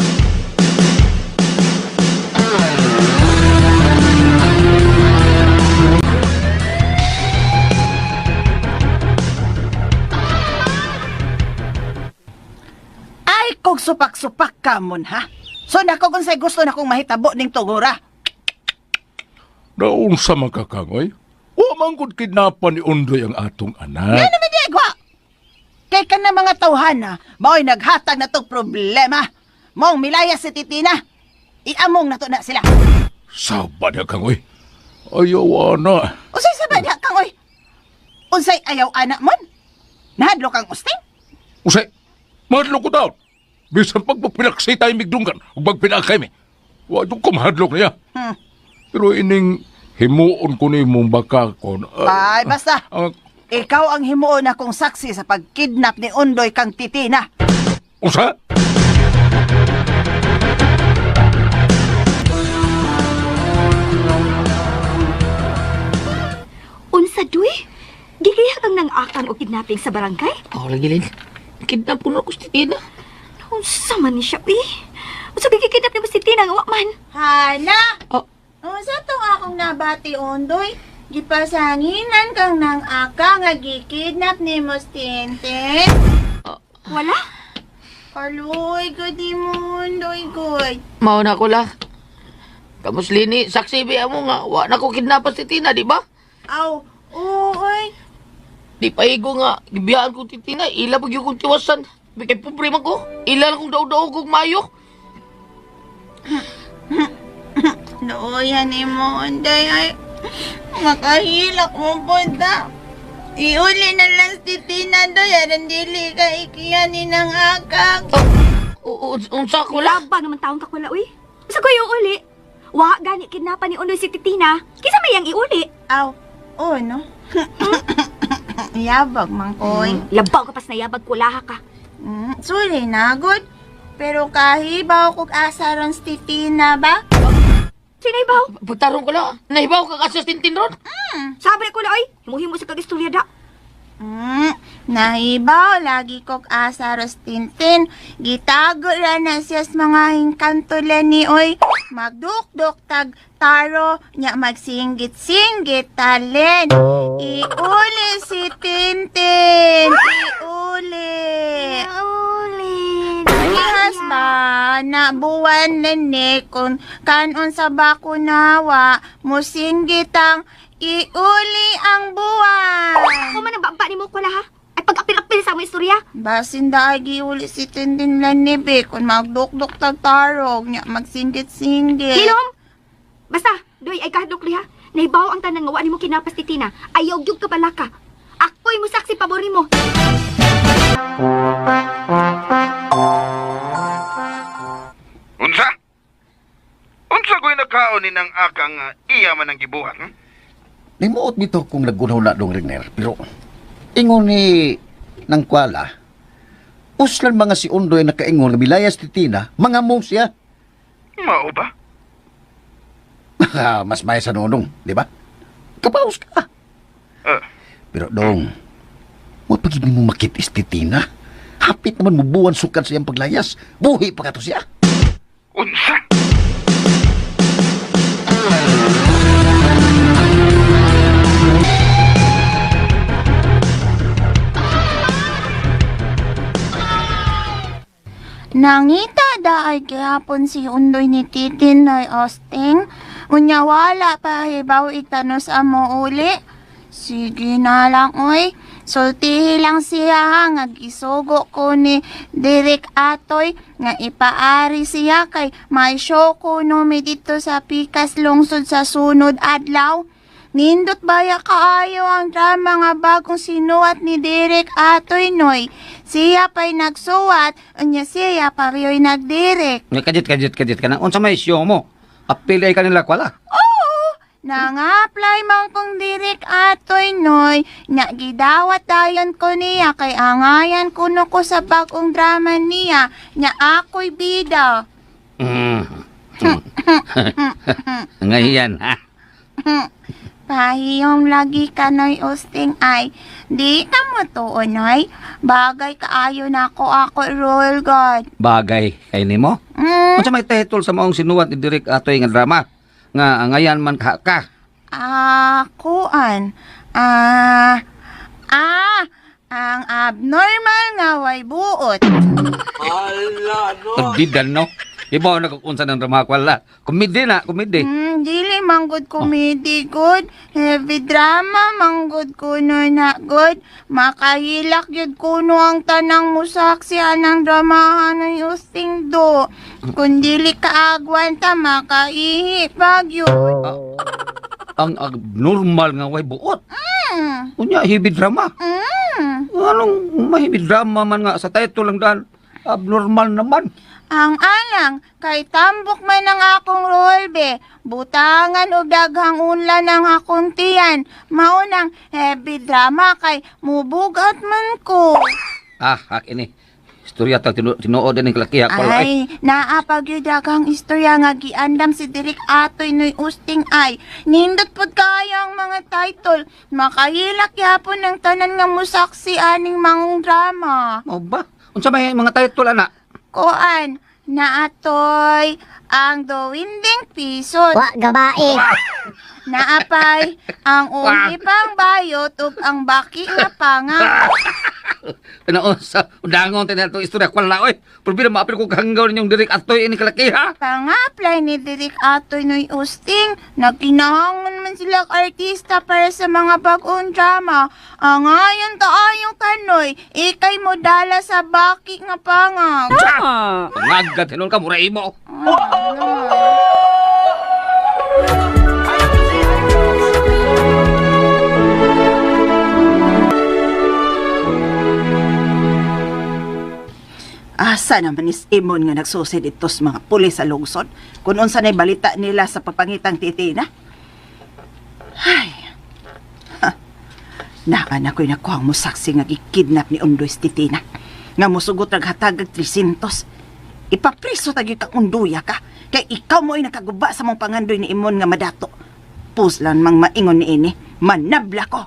Ay, kung supak-supak ka mon, ha? So nako kung say gusto na kong mahitabo ning tugura. Naunsa man ka kang, oy? Wa man gud kidnapan ni Undoy ang atong anak. Nga naman di agwa. Kay ka na mga tawhana, mao'y naghatag na tong problema. Maong milaya si Titina. Iamong na to na sila. Saba na kang, oy. Ayaw, ana. Unsay sa diha kang oy? Unsay ayaw anak mon? Nahadlo kang usting? Usay, mahadlok ko daw. Bisan pag magpinaksi tayo migdunggan, ug magpinakay mi. Wa jud ko mahadlok niya. Pero ining himuon ko ni mong baka kon. Ay, basta. Ikaw ang himuon akong saksi sa pagkidnap ni Undoy kang Titina. Usa? Unsa duy? Gigiha kang nang akang og kidnapping sa barangay? Oh, lagi lin. Kidnap ko na ako si Titina. Unsa man ni siya, uy? Unsa gikidnap nimo si Tina nga wa man? Hala! Oh. Unsa tong akong nabati, Ondoy? Gipasanginan kang nang aka nga gikidnap ni Tintin. Wala? Kaluoy gud ni mo, Ondoy gud. Mao na ko la. Kamus lini, saksi biya mo nga wa na ko kidnapan si Tina, di ba? Aw, ooy. Di pa igo nga gibiyaan ko si Tina, ila pag yung kong tiwasan. Kay pobre man ko, ila lang kong daog-daog kong mayo. Luoyan ni mo, Ondoy. Ay, makahilak mo po ta. Iuli na lang si Tina doy. Aran dili ka ikiyan ni nang akak. Unsa ko la? Labang naman taong kakwala, uy. Unsa ko yung uli? Wa gani kidnapan ni Undoy si Titina. Kinsa may yang iuli? Aw, oo no. Yabag man koy. Labaw ka pas nayabag kulaha ka. Suli na, good. Pero kahibaw kog asa ron si Titina ba? Sinabaw? Pagtarong ko la, nahibaw ka asa Tintin ron. Sabi ko la, oy. Himuhimo sa kag-istorya da. Nahibaw, lagi kog asa ros Tintin. Gitago ra na siya sa mga hingkantulan ni oy. Magdukdok tag taro, nya magsinggit-singgit talen. Iuli si Tintin. Iuli. Iuli. Parehas ba na buwan na ni kung kanon sa bakunawa, musinggit ang iuli ang buwan. Ako man ang baba ni mo kula ha. Ay pag-apil-apil sa among istorya. Basin da ay giuli si Tintin Lanibe kung magdukdok tagtarog nya magsinggit-singgit. Hilom! Basta, doy ay kahadlok liha. Nahibaw ang tanan nga wa nimo kinapas ti Tina. Ayaw gyud ka balaka. Ako'y musaksi pabor nimo. Unsa? Unsa ko'y nag kaon ni nang akang iya man ang gibuhat? Hmm? Nimuot bitaw kung naggunaw na dong Regner, pero ingon ni nang kwala, uslan mga si Undoy nakaingon nga milayas ti Tina, mga mong siya. Mao ba? Mas may sa nunong, di ba? Kapaus ka. Pero dong, wa pag mo makitis ti Tina. Hapit naman mo buwan sukan sa iyang paglayas. Buhi pa ka to siya. Unsa? Nangita da ay gihapon si Undoy ni Titin Noy Austin. Unya wala pa hibaw itanos amo uli. Sige na lang oy. Sultihi lang siya ha, nga gisugo ko ni Derek Atoy nga ipaari siya kay may show ko no mi dito sa Pikas lungsod sa sunod adlaw. Nindot baya kaayo ang drama nga bagong sinuwat ni Derek Atoy Noy. Siya pa'y nagsuwat, unya siya pa riyo'y nagdirek. Nga kajit kajit kajit ka na. Unsa may show mo? Apil ay kanila kwala. Oo! Nanga-apply man kong Derek Atoy Noy, nya gidawat dayon ko niya kay angayan kuno ko sa bagong drama niya, nya ako'y bida. Ngayon ha. Pahiyom lagi ka, Noy Usting, ay. Di ka mo tuon, Noy. Bagay kaayo na ako ako role god. Bagay kay nimo. Unsa may title sa maong sinuwat ni Direk Atoy nga drama? Nga angayan man ka ka. Kuan. Ang abnormal nga way buot. Didan no. Ibaw na kung unsa ng drama kwala. Komedi na, komedi. Dili manggod comedy good. Heavy drama manggod kuno na good. Makahilak yun kuno ang tanang musaksi anang dramahan ng usting do. Kung dili ka agwanta, makaihi pag yun. Ang abnormal nga way buot. Unya heavy drama. Anong may heavy drama man nga sa title lang dan abnormal naman. Ang alang, kay tambok man ang akong rolbe, butangan og daghang unla ng akong tiyan, maunang heavy drama kay mubugat man ko. Ah, hak ini. Istorya ta tinuod din kalaki ako. Ay, naa pa gyud daghang istorya nga giandam si Direk Atoy Noy Usting ay. Nindot pud kaayo ang mga title. Makahilak gyapon ang tanan nga musaksi aning mangong drama. Mao ba? Unsa may mga title ana? Kuan, naatoy ang Duwinding Pisot. Wa gabae. Naapay ang Uhipang Bayot ug ang Baki nga Panga. Ano sa undangon tayo itong istorya kwala oy. Pero maapil ko kahanggaw ninyong Direk Atoy ini kalaki ha. Pang-apply ni Direk Atoy Noy Usting, nagkinahangon man sila artista para sa mga bagong drama. Ang ayon kaayong kanoy, ikay mo dala sa baki nga pangag. Pangagat hinon ka mura imo. Asa naman is Imon nga nagsusid ito sa mga pulis sa lungsod? Kung unsa na'y balita nila sa pagpangitang titina? Ay. Ha. Naan ako'y nakuha mo saksi nga gikidnap ni Undoy si titina. Nga musugot naghatag og 300. Ipapriso tagi kang Unduya ka. Kay ikaw mo'y nakaguba sa mong pangandoy ni Imon nga madato. Puslan mang maingon ni ini. Manabla ko.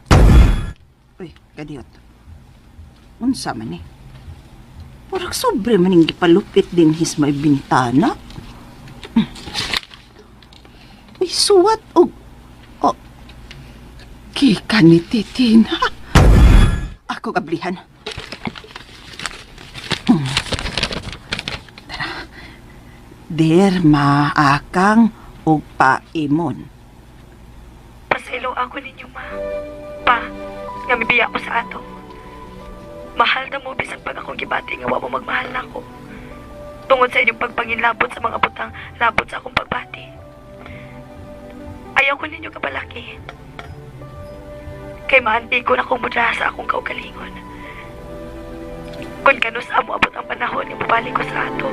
Uy, kadiyot. Unsa man eh. Parang sobre man yung gipalupit din his may bintana. Uy, suwat og... Oh, kika ni Titina. Ako gablihan. Tara. Dear maakang og paimon. Pasaylo ako ninyo, ma. Pa, nga mibiya ko sa ato. Mahal na mo bisan pag akong gibati nga wa mo magmahal na ako. Tungod sa inyong pagpanginlabot sa mga butang labot sa akong pagbati. Ayaw ko ninyo kabalaki. Kay maanti ko na akong mudra sa akong kaugalingon. Kung kanus amo abot ang panahon nga mobalik ko sa ato.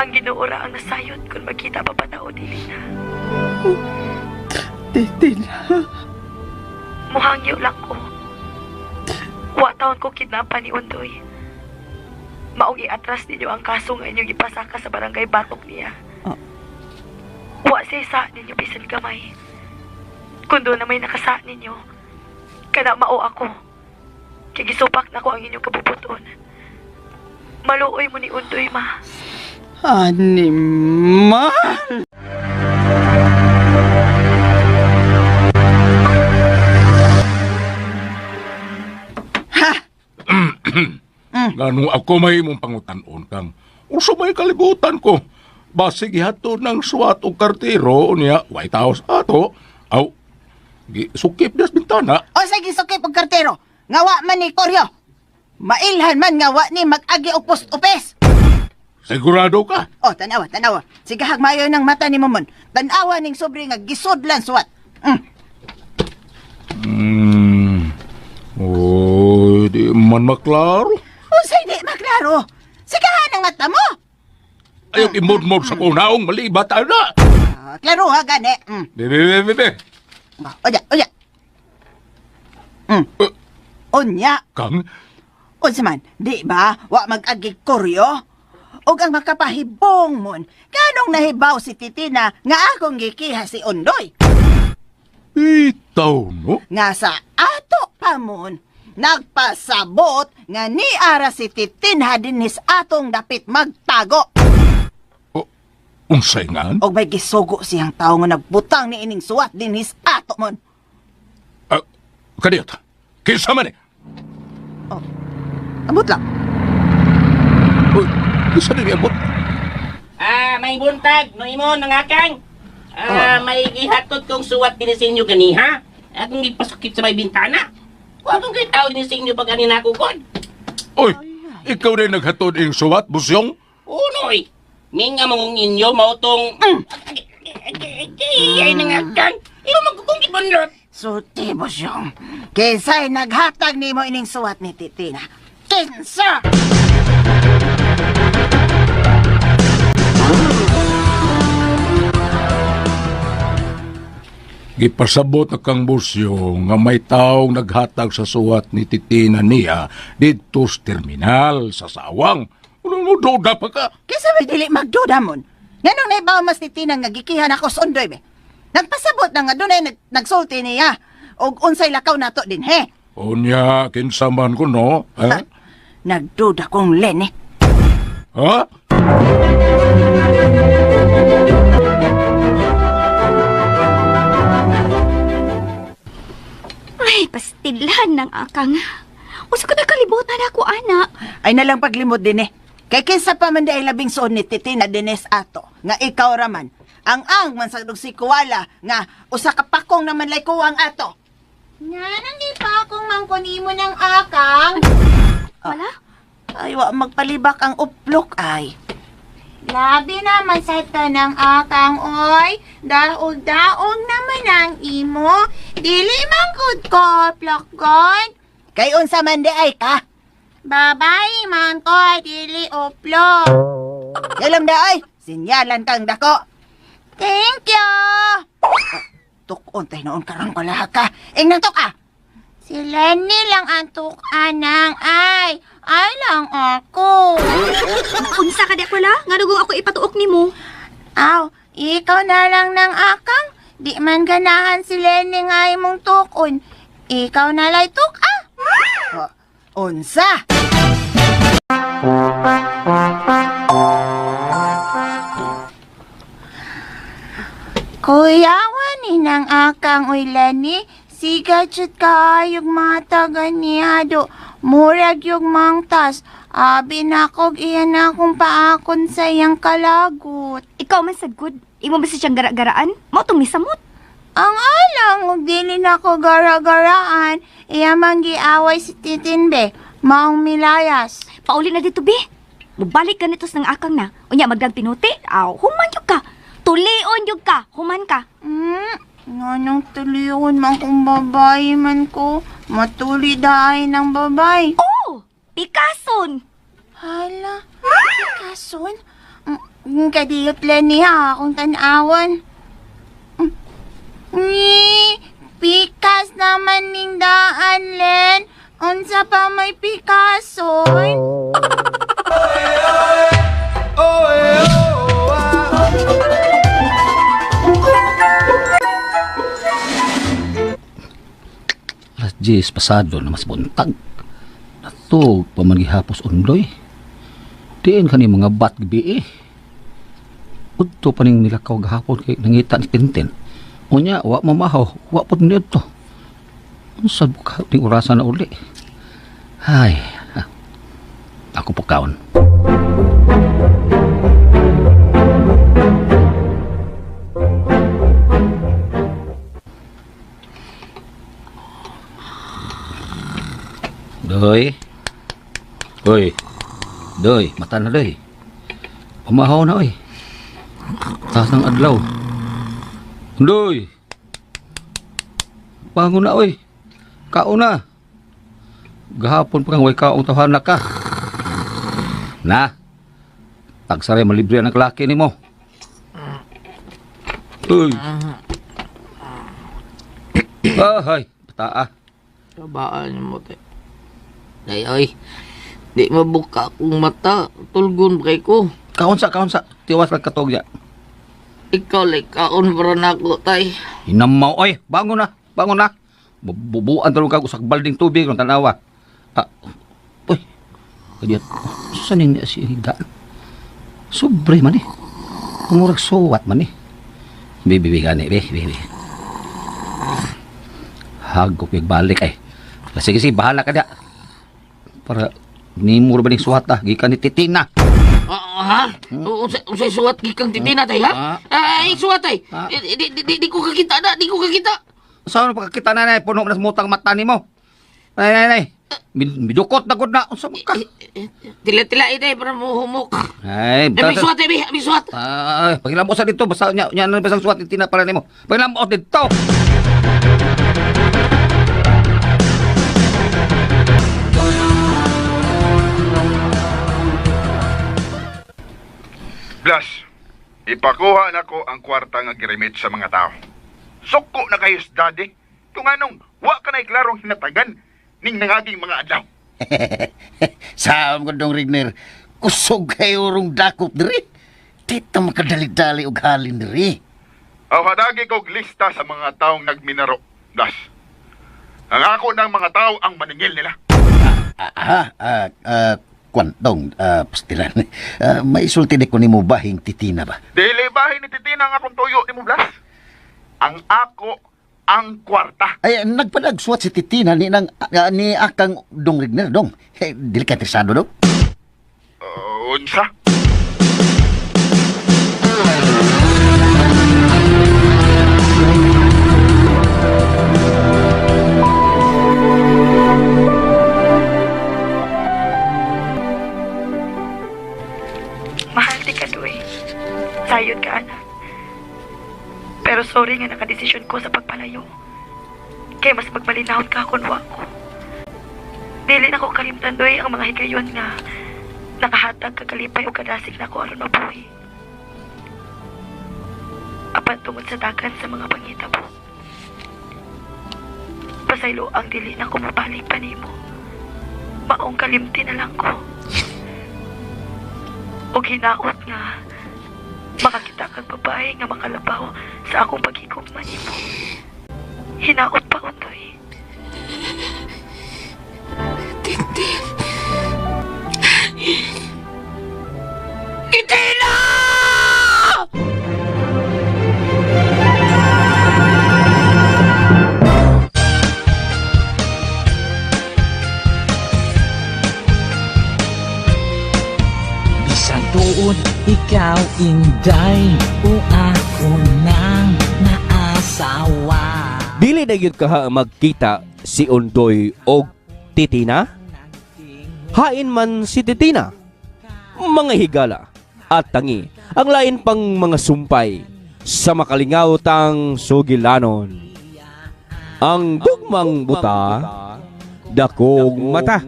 Ang Ginoo Tuo ra ang nasayod kung magkita pa ba ta o dili na. Titina. Muhangyo lang ko. Wa taon ko kidnapan ni Undoy. Maong iatras ninyo ang kaso nga inyong gipasaka sa barangay Batok niya. Wa siya sa ninyo bisan gamay. Kung doon na may nakasa ninyo, kana mao ako. Kay gisupak na ko ang inyong kabubuton. Maluoy mo ni Undoy, ma. Animal! Ngano ako may imong pangutan-on kang. Uso may kalibutan ko. Basig ihatod ng suwat o kartero niya, White House ato. Aw, gi sukip das bintana. O sige, sukip og kartero. Nga wa man ni Koryo. Mailhan man nga wa ni mag-agi og post office. Sigurado ka? Oh, tanawa, tanawa. Sige, hagmayo ng mata ni Momon. Tanawa ning sobre nga gisudlan suwat. Oy, di man maklaro. Unsay di maklaro? Sigahan ang mata mo. Ayaw imod-mod sa kunaong malibat ana. Ah, klaro ha gani. Be, be, be, be, be. Oya, oya. Unya. Kang? Unsa man, di ba? Wa mag-agi koryo? Og ang makapahibong mon, kanong nahibaw si Titina nga akong gikiha si Ondoy? Itaw, no? Nga sa ato pa mon, nagpasabot nga niara si Titinha dinhis atong dapit magtago. Unsay nga? Og may gisugo siyang tao nga nagbutang ni ining suwat dinhis ato mon. Kadiyot, kinsa man eh? Abot lang. Uy, kinsa din abot? Ah, may buntag, no imo nangakang. Ah, may gihatod kong suwat dinhi sa inyo ganiha. Akong gipasukip sa may bintana. Wa kong kay tao dinhi sa inyo pag ani nako kon. Uy, ikaw rin naghatod ing suwat, busyong? Unoy. Minga mong inyo mao tong ay nangakang. Imo magkukong gibunlot. Sulti mo siyang. Kinsay naghatag nimo ining suwat ni Titina. Kinsa! Gipasabot na kang busyong nga may taong naghatag sa suwat ni Titina niya didto sa terminal sa Sawang. Ano mo, duda pa ka? Kinsa may dili magduda mon? Nganong naibaw mas Titina nga gikihan ako sa Ondoy be? Nagpasabot na nga dunay nagsulti niya. Og unsay lakaw nato din he. Unya, kinsa man ko, no? Ha? Nagduda kong Lenny. Ha? Ay, pastilan ng akang. Usa ko na kalibutan ako, ana. Ay nalang paglimod din eh. Kay kinsa pa man di ay labing suod ni Titina Dines ato, nga ikaw raman. Ang man sa si Kuwala, nga usa ka pakong naman lay kuwang ato. Nga nang di pa akong mangkunimo ng akang. Wala? Ay, wa magpalibak ang uplok ay. Labi naman sa tanang akang, oy. Daog-daog naman ang imo. Dili man gud ko, plokgon. Kay unsa man di ay ka? Babae man ko, dili uplok. Alam na ay, sinyalan kang dako. Thank you. Tukon tayo noon karang wala ka. Ingnan tok ah. Si Lenny lang ang tukanang ay. Ay lang ako. Unsa ka di ako la? Nga dugong ako ipatuok nimo. Aw, ikaw na lang ng akang. Di man ganahan si Lenny nga imong tukon. Ikaw na lay tuk ah. Unsa? Kuyawan ni ng akang uy Lenny. Siga jud kaayog mga taga niya do. Murag yung mangtas. Abi na kog iyan na akong paakon sa iyang kalagot. Ikaw man sad good. Imo ba sa siyang gara-garaan? Mao tong nisamot. Ang alang, ug dili na ko gara-garaan, iya man giaway si Titinbe, maong milayas. Pauli na dito, be. Mubalik ka nito sa nang akang na. Unya magdag pinuti. Aw, human jud ka. Tulion jud ka. Human ka. Nganong tuliyon man kung babae man ko, matuli daay ng babae. Oh, Picason. Hala, Picason? Kadiyot lang niya akong tanawon. Ni, pikas naman ning daan, Len. Unsa pa may pikason? Alas 10 pasado na mas buntag. Natug pa man gihapos undoy. Diin kani mga bat gabi eh. Udto pa ning nilakaw gahapon kay nangita ni Tintin. Unya, wa mamahaw, wa pud niadto. Unsa buka ning orasan na uli. Ay, ha. Ako po kaon. Doy. Hoy. Doy, mata na doy. Pamahaw na oy. Taas ng adlaw. Doy. Bangon na oy. Kaon na. Gahapon pa kang way kaong tawhana ka. Na. Tagsaray malibre ang laki nimo. Uy. Ahay, pataa. Kabaan mo, te. Day, oy. Di mabuka akong mata. Tulgon ba kay ko? Kaon sa, kaon sa. Tiwas lang katog ya. Ikaw, like, kaon para na ako, tay. Inamaw, oy. Bangon na, bangon na. Bubuan tulong kag usak balding tubig ng tanawa. Ah, uy. Kaya, saan niya si Higaan? Sobre man eh. Murag suwat man eh. Bibi, bibi, gani, bi, bi, bi. Hagop yung balik ay. Sige, sige, bahala ka na. Para nimuro ba ning suwat ah, gikan ni Titina. Ah, ha? Unsay suwat gikang titina, tay, ha? Ay, suwat, tay. Di, di, di, di ko kakita na, di ko kakita. Saan pa kakita na nay, puno na sa mutang mata nimo. Nay, nay, nay. Midukot na gud na. Unsa man ka? Tila-tila, eh, tay, para mo humok. Ay, Eh, may suwat, eh, may suwat. Ay, pagilambot sa dito, basta nya nya na basang suwat titina para nimo. Pagilambot dito. Blas, ipakuha na ko ang kwarta nga giremit sa mga tao. Suko na kayo daddy. Kung anong, wa ka na klarong hinatagan ning nangaging mga adlaw. Saam ko dong Rigner, kusog kayo rong dakop diri. Di ta makadali-dali og halin diri. Aw hadagi kog lista sa mga taong nagminaro, Blas. Ang ako ng mga tao ang maningil nila. Ah, ah, ah, kwan dong, ah, pastilan. Ah, may sulti ni ko nimo bahing titina ba? Dili bahin ni Titina ang akong tuyo ni mo, Blas. Ang ako ang kwarta. Ay, nagpadagsuwat si Titina ni nang ah, ni akang dong Rigner dong. Eh, dili ka interesado dong. Unsa? Mahal ti ka, Duy. Sayod ka, anak. Pero sorry nga nakadesisyon ko sa pagpalayo. Kaya mas magmalinahon ka kung wa ko. Dili na ko kalimtan, Duy, ang mga higayon nga nakahatag kakalipay o kadasig na ko aron mabuhi. Apan tungod sa dagan sa mga panghitabo. Pasaylo ang dili na ko mobalik pa nimo. Maong kalimti na lang ko. Og hinaot nga makakita kag babae nga makalabaw sa akong paghigugma nimo. Hinaot pa undoy. Tintin. Titina! Bisan tuod ikaw inday o ako nang naasawa. Dili na gyud kaha magkita si Ondoy og Titina. Hain man si Titina. Mga higala at tangi ang lain pang mga sumpay sa makalingaw tang sugilanon. Ang gugmang buta, dakong mata.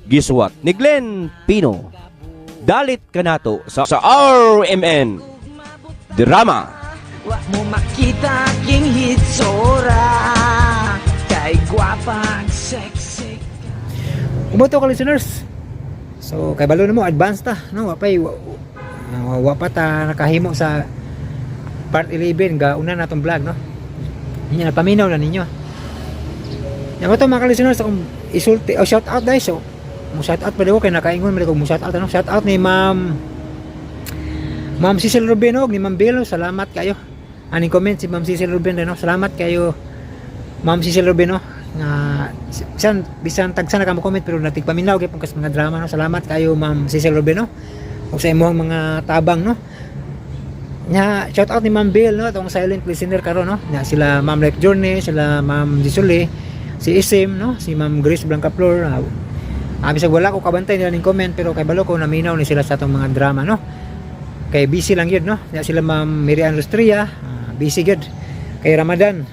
Gisuwat ni Glenn Pino. Dalit kanato sa RMN Drama. Wa mo makita aking hitsura kay gwapa ag sexy. Umuto ka, listeners. So kay balo na mo advance ta, no? Wa pay wa, wa pa ta nakahimo sa part 11, gauna na tong vlog, no? Nya napaminaw na ninyo. Nya mo to, mga listeners, akong isulti oh, shout out guys. So mo shout out pa daw kay nakaingon man ko mo shout out, ano? Shout out ni Ma'am Cecil Rubin og ni Ma'am Bill, salamat kayo. Aning comment si Ma'am Cecil Rubin, no? Salamat kayo, Ma'am Cecil Rubin, no? Nga bisan bisan tagsa na ka mo comment pero natigpaminaw gyud kas mga drama, no? Salamat kayo, Ma'am Cecil Rubin, no? Ug sa imong mga tabang, no? Nya shout out ni Ma'am Bill, no, atong silent listener karon, no? Nya sila Ma'am Life Journey, sila Ma'am Gisule, si Isim, no, si Ma'am Grace Blancaflor. Bisag wala ko kabantay nila ning comment pero kay balo ko naminaw ni sila sa atong mga drama, no, kay busy lang yun, no? Nya sila Ma'am Mary Ann Rustria, busy gyud kay Ramadan.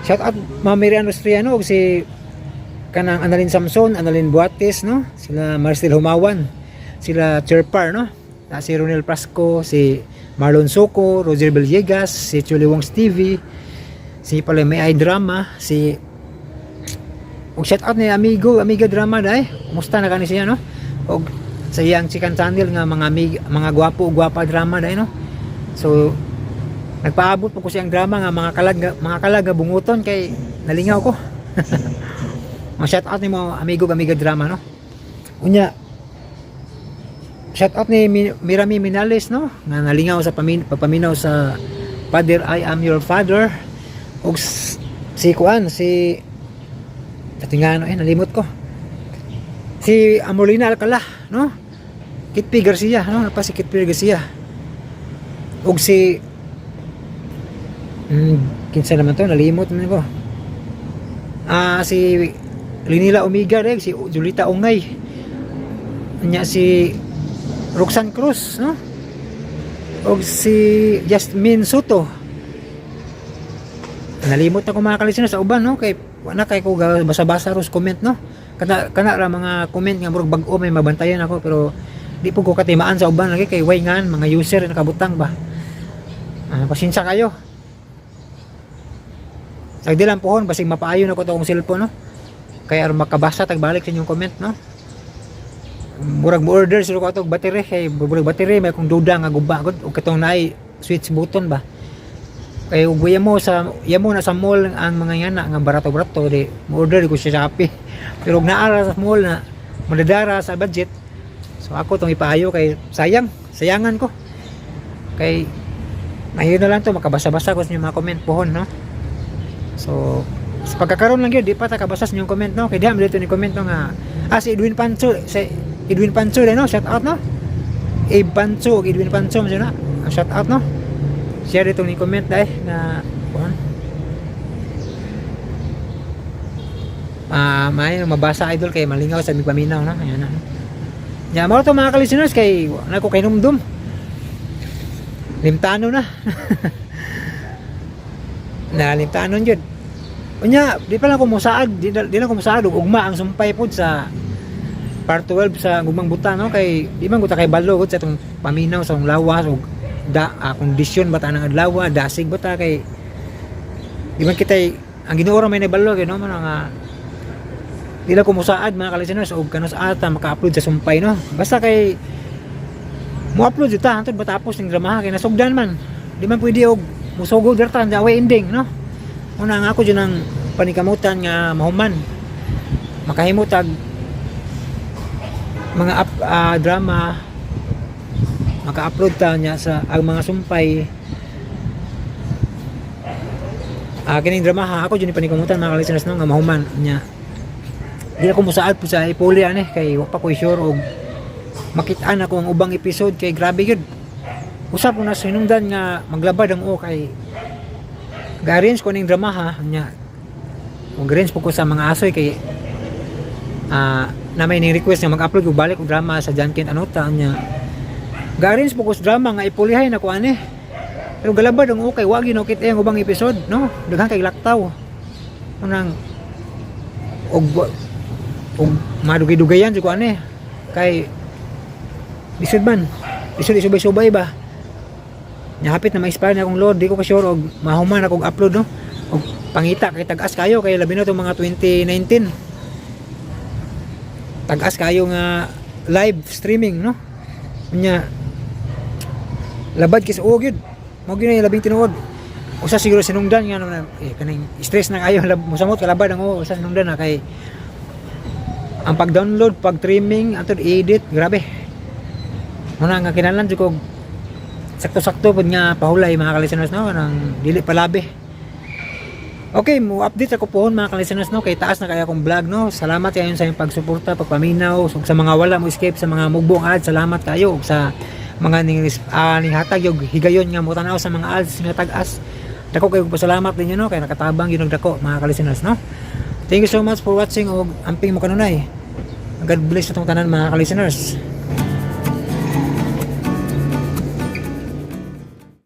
Shout out Ma'am Mary Ann Rustria, no, ug si kanang Annalyn Samson, Annalyn Buates, no, sila Marcel Humawan, sila Chirpar, no, si Ronel Prasco, si Marlon Soco, Roger Villegas, si Chuli Wongs TV, si pala may ay drama, si ug shout out ni Amigo, Amiga Drama dai. Kumusta na kani siya, no? Og sa iyang chicken channel nga mga amig, mga gwapo ug gwapa drama dai, no? So nagpaabot po ko siyang drama nga mga kalag nga bunguton kay nalingaw ko. Mga shout out ni mo Amigo, Amiga Drama, no? Unya shout out ni Mirami Minales, no, nga nalingaw sa pagpaminaw sa Father I Am Your Father, ug si kuan si Tatingano, eh, nalimot ko, si Amorlina Alcala, no, Kitpi Garcia, no, napa si Kitpi Garcia, ug si kinsa naman to, nalimot man ko, si Linila Omiga reg, si Julita Ungay nya, si Roxanne Cruz, no, ug si Jasmine Soto. Nalimot ako, mga kalisino, sa uban, no, kay wala kay ko basa-basa ros comment, no? Kana kana ra mga comment nga murag bag-o may mabantayan ako, pero di po ko katimaan sa uban lagi kay way ngan mga user nakabutang ba. Pasensya kayo. Sagdi lang pohon basig mapaayo na ko to akong cellphone, no, kay aron makabasa tag balik sa inyong comment, no? Murag mo order sila ko atong battery kay murag battery may akong duda nga guba gud og katong naay switch button ba, kay ug mo sa yamo na sa mall ang mga yana nga barato-barato, di mo order ko sa Shopee, pero og naa ra sa mall na madadara sa budget, so ako tong ipaayo kay sayang sayangan ko, kay mahiyo na lang to makabasa-basa ko sa inyong mga comment pohon, no? So sa pagkakaroon lang yun, di pa ta kabasa sa inyong comment, no? Kay diha dito ni comment, no, nga si Edwin Pancho, si Edwin Pancho din, no? Shout out, no? Abe Pancho ug Edwin Pancho mo na. Shout out, no? Siya dito ni comment dai na kuan. May mabasa, idol, kay malingaw sa migpaminaw, no? Ayan na. Ya, mao to, mga ka-listeners, kay na ko kay numdum. Limtano na. Na limtanon jud. Unya, di pa lang ko musaad, di lang ko musaad og ugma ang sumpay pod sa part 12 sa Gugmang Buta, no, kay di man ko ta kay balo gud sa itong paminaw sa akong lawas ug da kondisyon ba ta ng adlaw, dasig ba ta, kay di man kitay ang Ginoo ra may nabalo kay, no, man nga di lang ko musaad, mga ka-listeners, og kanus ata maka-upload sa sumpay, no? Basta kay mo upload jud ta hantod matapos ning dramaha kay nasugdan man, di man pwede og musugod ta away ending, no? Una nga ako jud ang panikamutan nga mahuman makahimo tag mga drama, maka-upload ta niya sa ang mga sumpay, kining drama ha, ako jud ni panikamutan, mga listeners, no, nga mahuman niya. Di ako musaad po sa ipuli ani kay wa pa ko sure og makit-an ako ang ubang episode kay grabe gyud usap ko na sa hinungdan nga maglabad ang o kay ga-arrange ko ning drama ha nya, og arrange po ko sa mga asoy kay na may ning request nga mag-upload og balik og drama sa John Kent Anota nya. Ga-arrange po ko sa drama nga ipulihay na ko ani, pero galabad ang okay wa gyud kita ang ubang episode, no? Daghan kay laktaw unang og og madugay-dugayan jud ko ani kay Lisod man. Lisod isubay-subay ba. Nya hapit na ma-expire na akong load, di ko ka sure og mahuman akong upload, no. Og pangita kay tag-as kayo kay labi na tong mga 2019. Tag-as kayo nga live streaming, no. Nya labad kay sa uog yun. Mao gyud na labing tinuod. Usa siguro sinungdan nga naman eh, kaning stress na kayo musamot kalabad ang uog, usa sinungdan na kay ang pag-download, pag-trimming, atod edit, grabe. Muna nga kinahanglan jud kog sakto-sakto pud nga pahulay, mga ka-listeners, no, nang dili palabi. Okay, mo update ako pohon, mga ka-listeners, no, kay taas na kaya akong vlog, no. Salamat kayo sa inyong pagsuporta, pagpaminaw, ug sa mga wala mo escape sa mga mugbong ads, salamat kayo ug sa mga ning hatag yung higayon nga mo tan-aw sa mga ads nga tag-as. Dako kayo pasalamat ninyo, no, kay nakatabang yun og dako, mga ka-listeners, no. Thank you so much for watching ug amping mo kanunay. God bless atong tanan, mga ka-listeners.